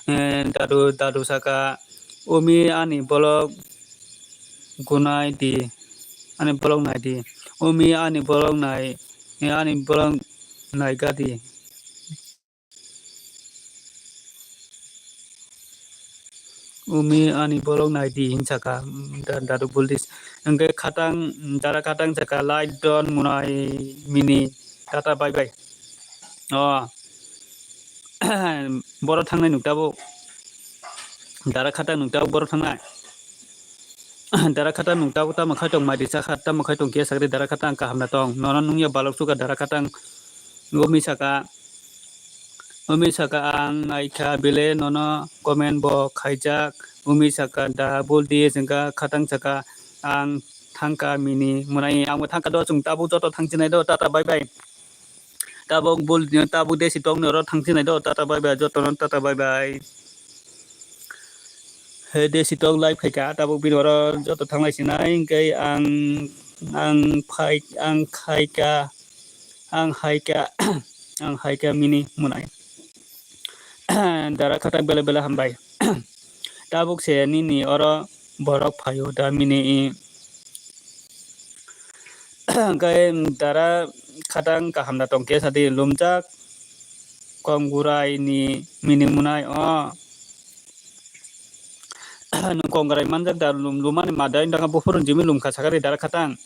Eh, dadu, dadu saka, "Umi ani bolok gunai di, ani bolok nai di. Umi ani bolok nai, eh, ani bolok nai ga di." Umi ani bolok nai di hinsaka, mm, da-, dadu buldis. Hwnkhe khatang, dara khatang saka light don munai mini tata bye bye. Oh. Boro thangnai nuk tabuk. Dara khatang nuk tabuk boro thangnai. Dara khatang nuk tabuk tamo khai tong mai di sakha tamo khai tong kiya sakri dara khatang kaham na tong. Nono nungya balok suka dara khatang. Umi saka. Umi saka ang naikha bile nono comment bo khaijak. Umi saka da buldis wngkha khatang saka ang thangka mini munai ang bo thangka do chwng tabuk joto thangchinai do tata bye bye. Tabuk bul tabuk desi tong ni oro thangsinai do tata bye bye joto no tata bye bye. He desi tong live khaika tabuk bini oro joto thanglai sinai hwnkhe ang ang phai ang khaika ang haika ang haika mini munai. Dara khatak bele bele hambai. Tabuk se nini oro borok phaio da mini i. Hwnkhe dara khatang kaham da tongkhe sadi lumjak konggurai ni mini munai o. Nwng konggurai manjak da lum lumani madai wngkha buphuru jimi lumkha sakari dara khatang.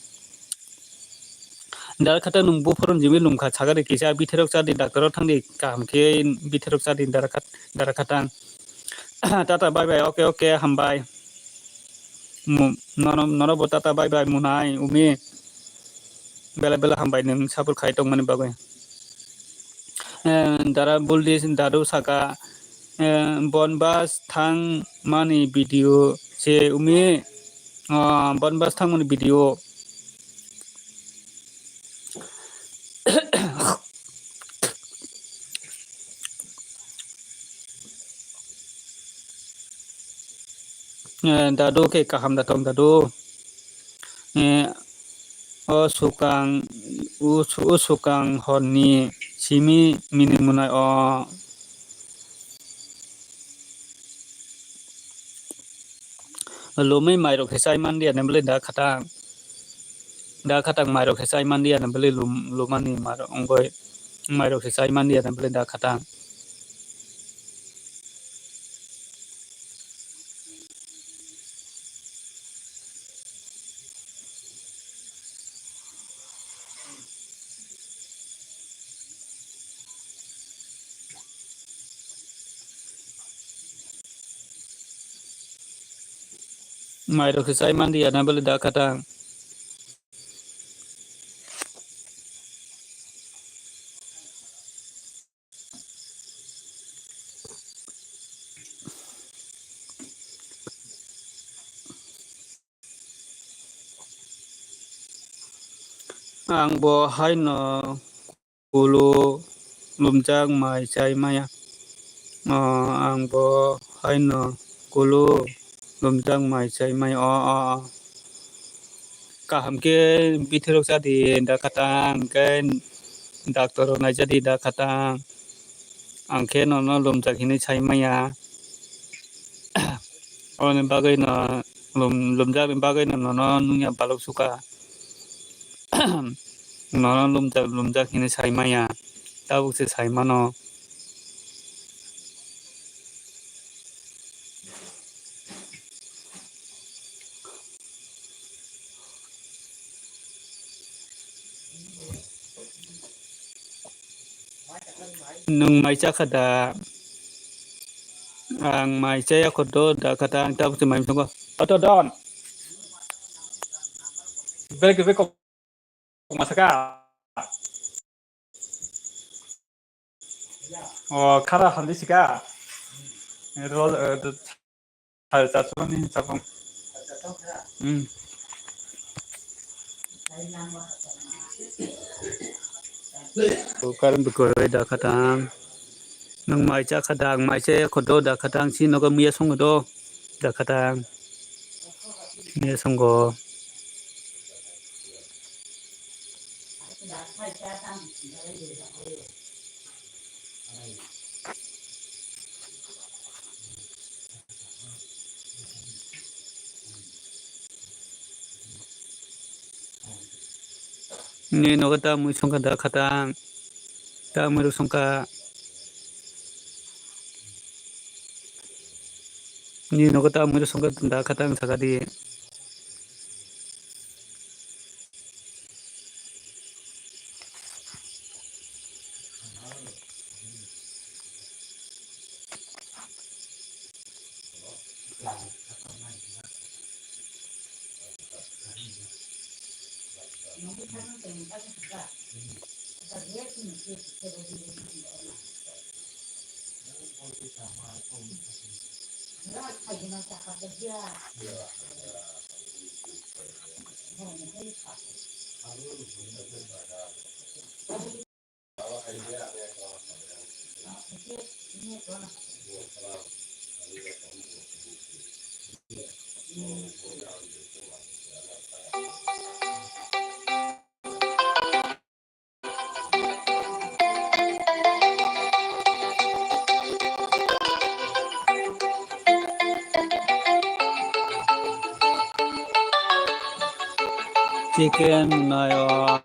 Dara khatang nwng buphuru jimi lumkha sakari kisa bithirok chadi doctor o thangdi kaham khe bithirok chadi dara khat dara khatang. Tata bye bye, okay okay hambai. Mu-, nono, nono bo tata bye bye munai umi. Bela bela hambai nwng sabur khai tongmani bagwi. Eh, dara buldis dadu saka, eh, bonbas thang mani video se umi. Ah, bonbas thang mani video. Eh, dadu khe kaham da tong dadu. Eh, o sukang, o su-, o sukang horni simi mini munai o. Lumui mairok khe chai man liya nai bwlai da khatang. Da khatang mairok khe chai man liya nai bwlai lum-, lumani mairok wngoi. Mairok khe chai man liya nai bwlai da khatang. Mairok khe chai man liya nai bwlai da khatang. Ang bo haino kulu lumjak mai chai maya. O, ang bo haino kulu lumjak mai chai maya. O, o, o. Kaham khe bithirok chadi da khatang, hwnkhe doctor rok naijadi da khatang. Ang khe nono lumjak hinwi sai maya. Aboni bagwi no lum-, lumjakni bagwi no nono nungya balok suka. Nono lumjak, lumjak hinwi sai maya. Tabuk se sai mano. Nwng mai chakha da? Ang mai chaya kho do, da kha ta ang tabuk se mai mithungo. Ato don. Bek bek kok masaka. O khara hamdi sika. Rol, eh, sare charso ni chapang. Hmm. Karon bukuroi da khatang. Nang mai cha khatang, mai cha khodo da khatang, si nogo muya songo do da khatang. Muya songo. Ni nogo ta mui songkha da khatang. Ta mui rok songkha. Ni nogo ta mui rok songkha da khatang saka di. Chicken nayo.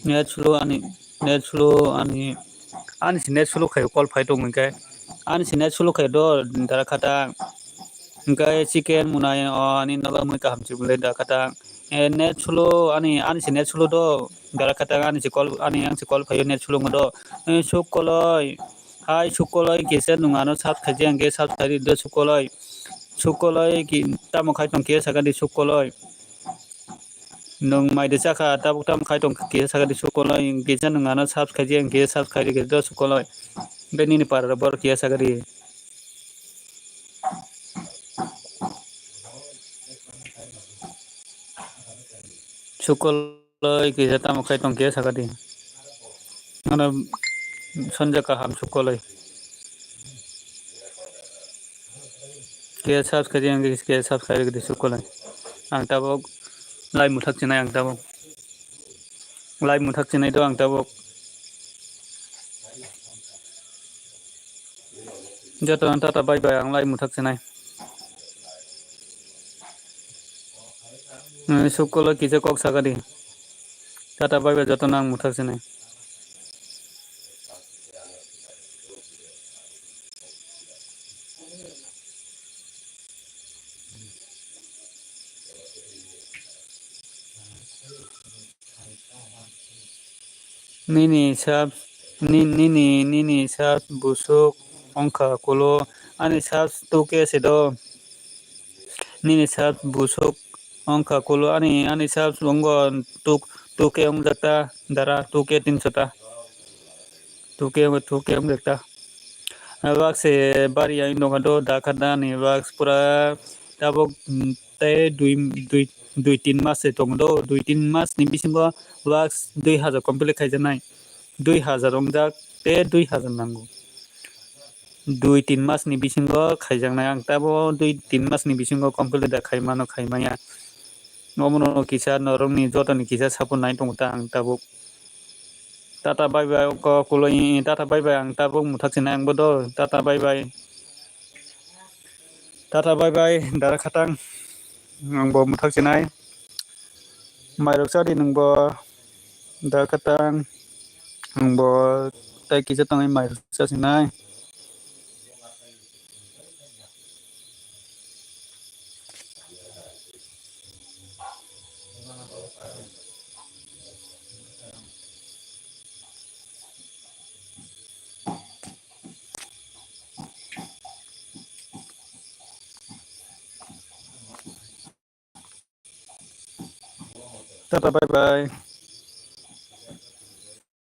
Net slow ani, net slow ani, ani si net slow khayo call phai tong hwnkhe, ani si net slow khayo do dara khatang, hwnkhe chicken munai o ani nogo mui kaham chibulai da khatang, eh, net slow ani, ani si net slow do dara khatang, ani si call, ani ang si call phaio net slow do, eh, suk koloi, hai suk koloi kisa nung ano search khaijak hwnkhe search khaidi do suk koloi, suk koloi ki tamo khai tong kisa sakadi suk koloi. Nwng mai de chakha, tabuk tamo khai tong kisa sakadi sukoloi, kisa nwng ano subs khaidi, ang kisa subs khaidi, kisa do sukoloi. Be nini para borok kisa sakadi. Sukoloi kisa tamo khai tong kisa sakadi. Ano sonja kaham sukoloi. Kisa subs khaidi, ang kisa subs khaidi, kisa sukoloi. Ang tabuk lai muthak chinai ang tabuk. Lai muthak chinai do ang tabuk. Joto ang tata bye bye ang lai muthak chinai. Nini sukoloi kisa kok sakadi. Tata bye bye joto no ang muthak chinai. Nini subs, ni-, nini, nini subs busuk wngkha kulo, ani subs two K se do. Nini subs busuk wngkha kulo, ani, ani subs wngkha two, two K wngjak ta, dara two K tinso ta. Two K, two K wngjak ta. Bak se bari yang nokha do, dakha da ni bak pura tabuk, mm, tei dui, dui, dui tin mas se tongo do, dui tin mas ni bisingo wax dui hazar complete khaijaknai, dui hazar wngjak tei dui hazar nango. Dui tin mas ni bisingo khaijaknai ang tabuk, dui tin mas ni bisingo complete da khaimano khaimaya. Omono kisa norokni jotoni kisa support nai tongo ta ang tabuk. Tata bye bye kok kuloi, tata bye bye ang tabuk muthak sinai ang bodo, tata bye bye. Tata bye bye, dara khatang. Ang bo muthak sinai. Mairok chadi nang bo, dara khatang. Ang bo tai kisa tangwi mairok cha sinai. Tata, bye bye.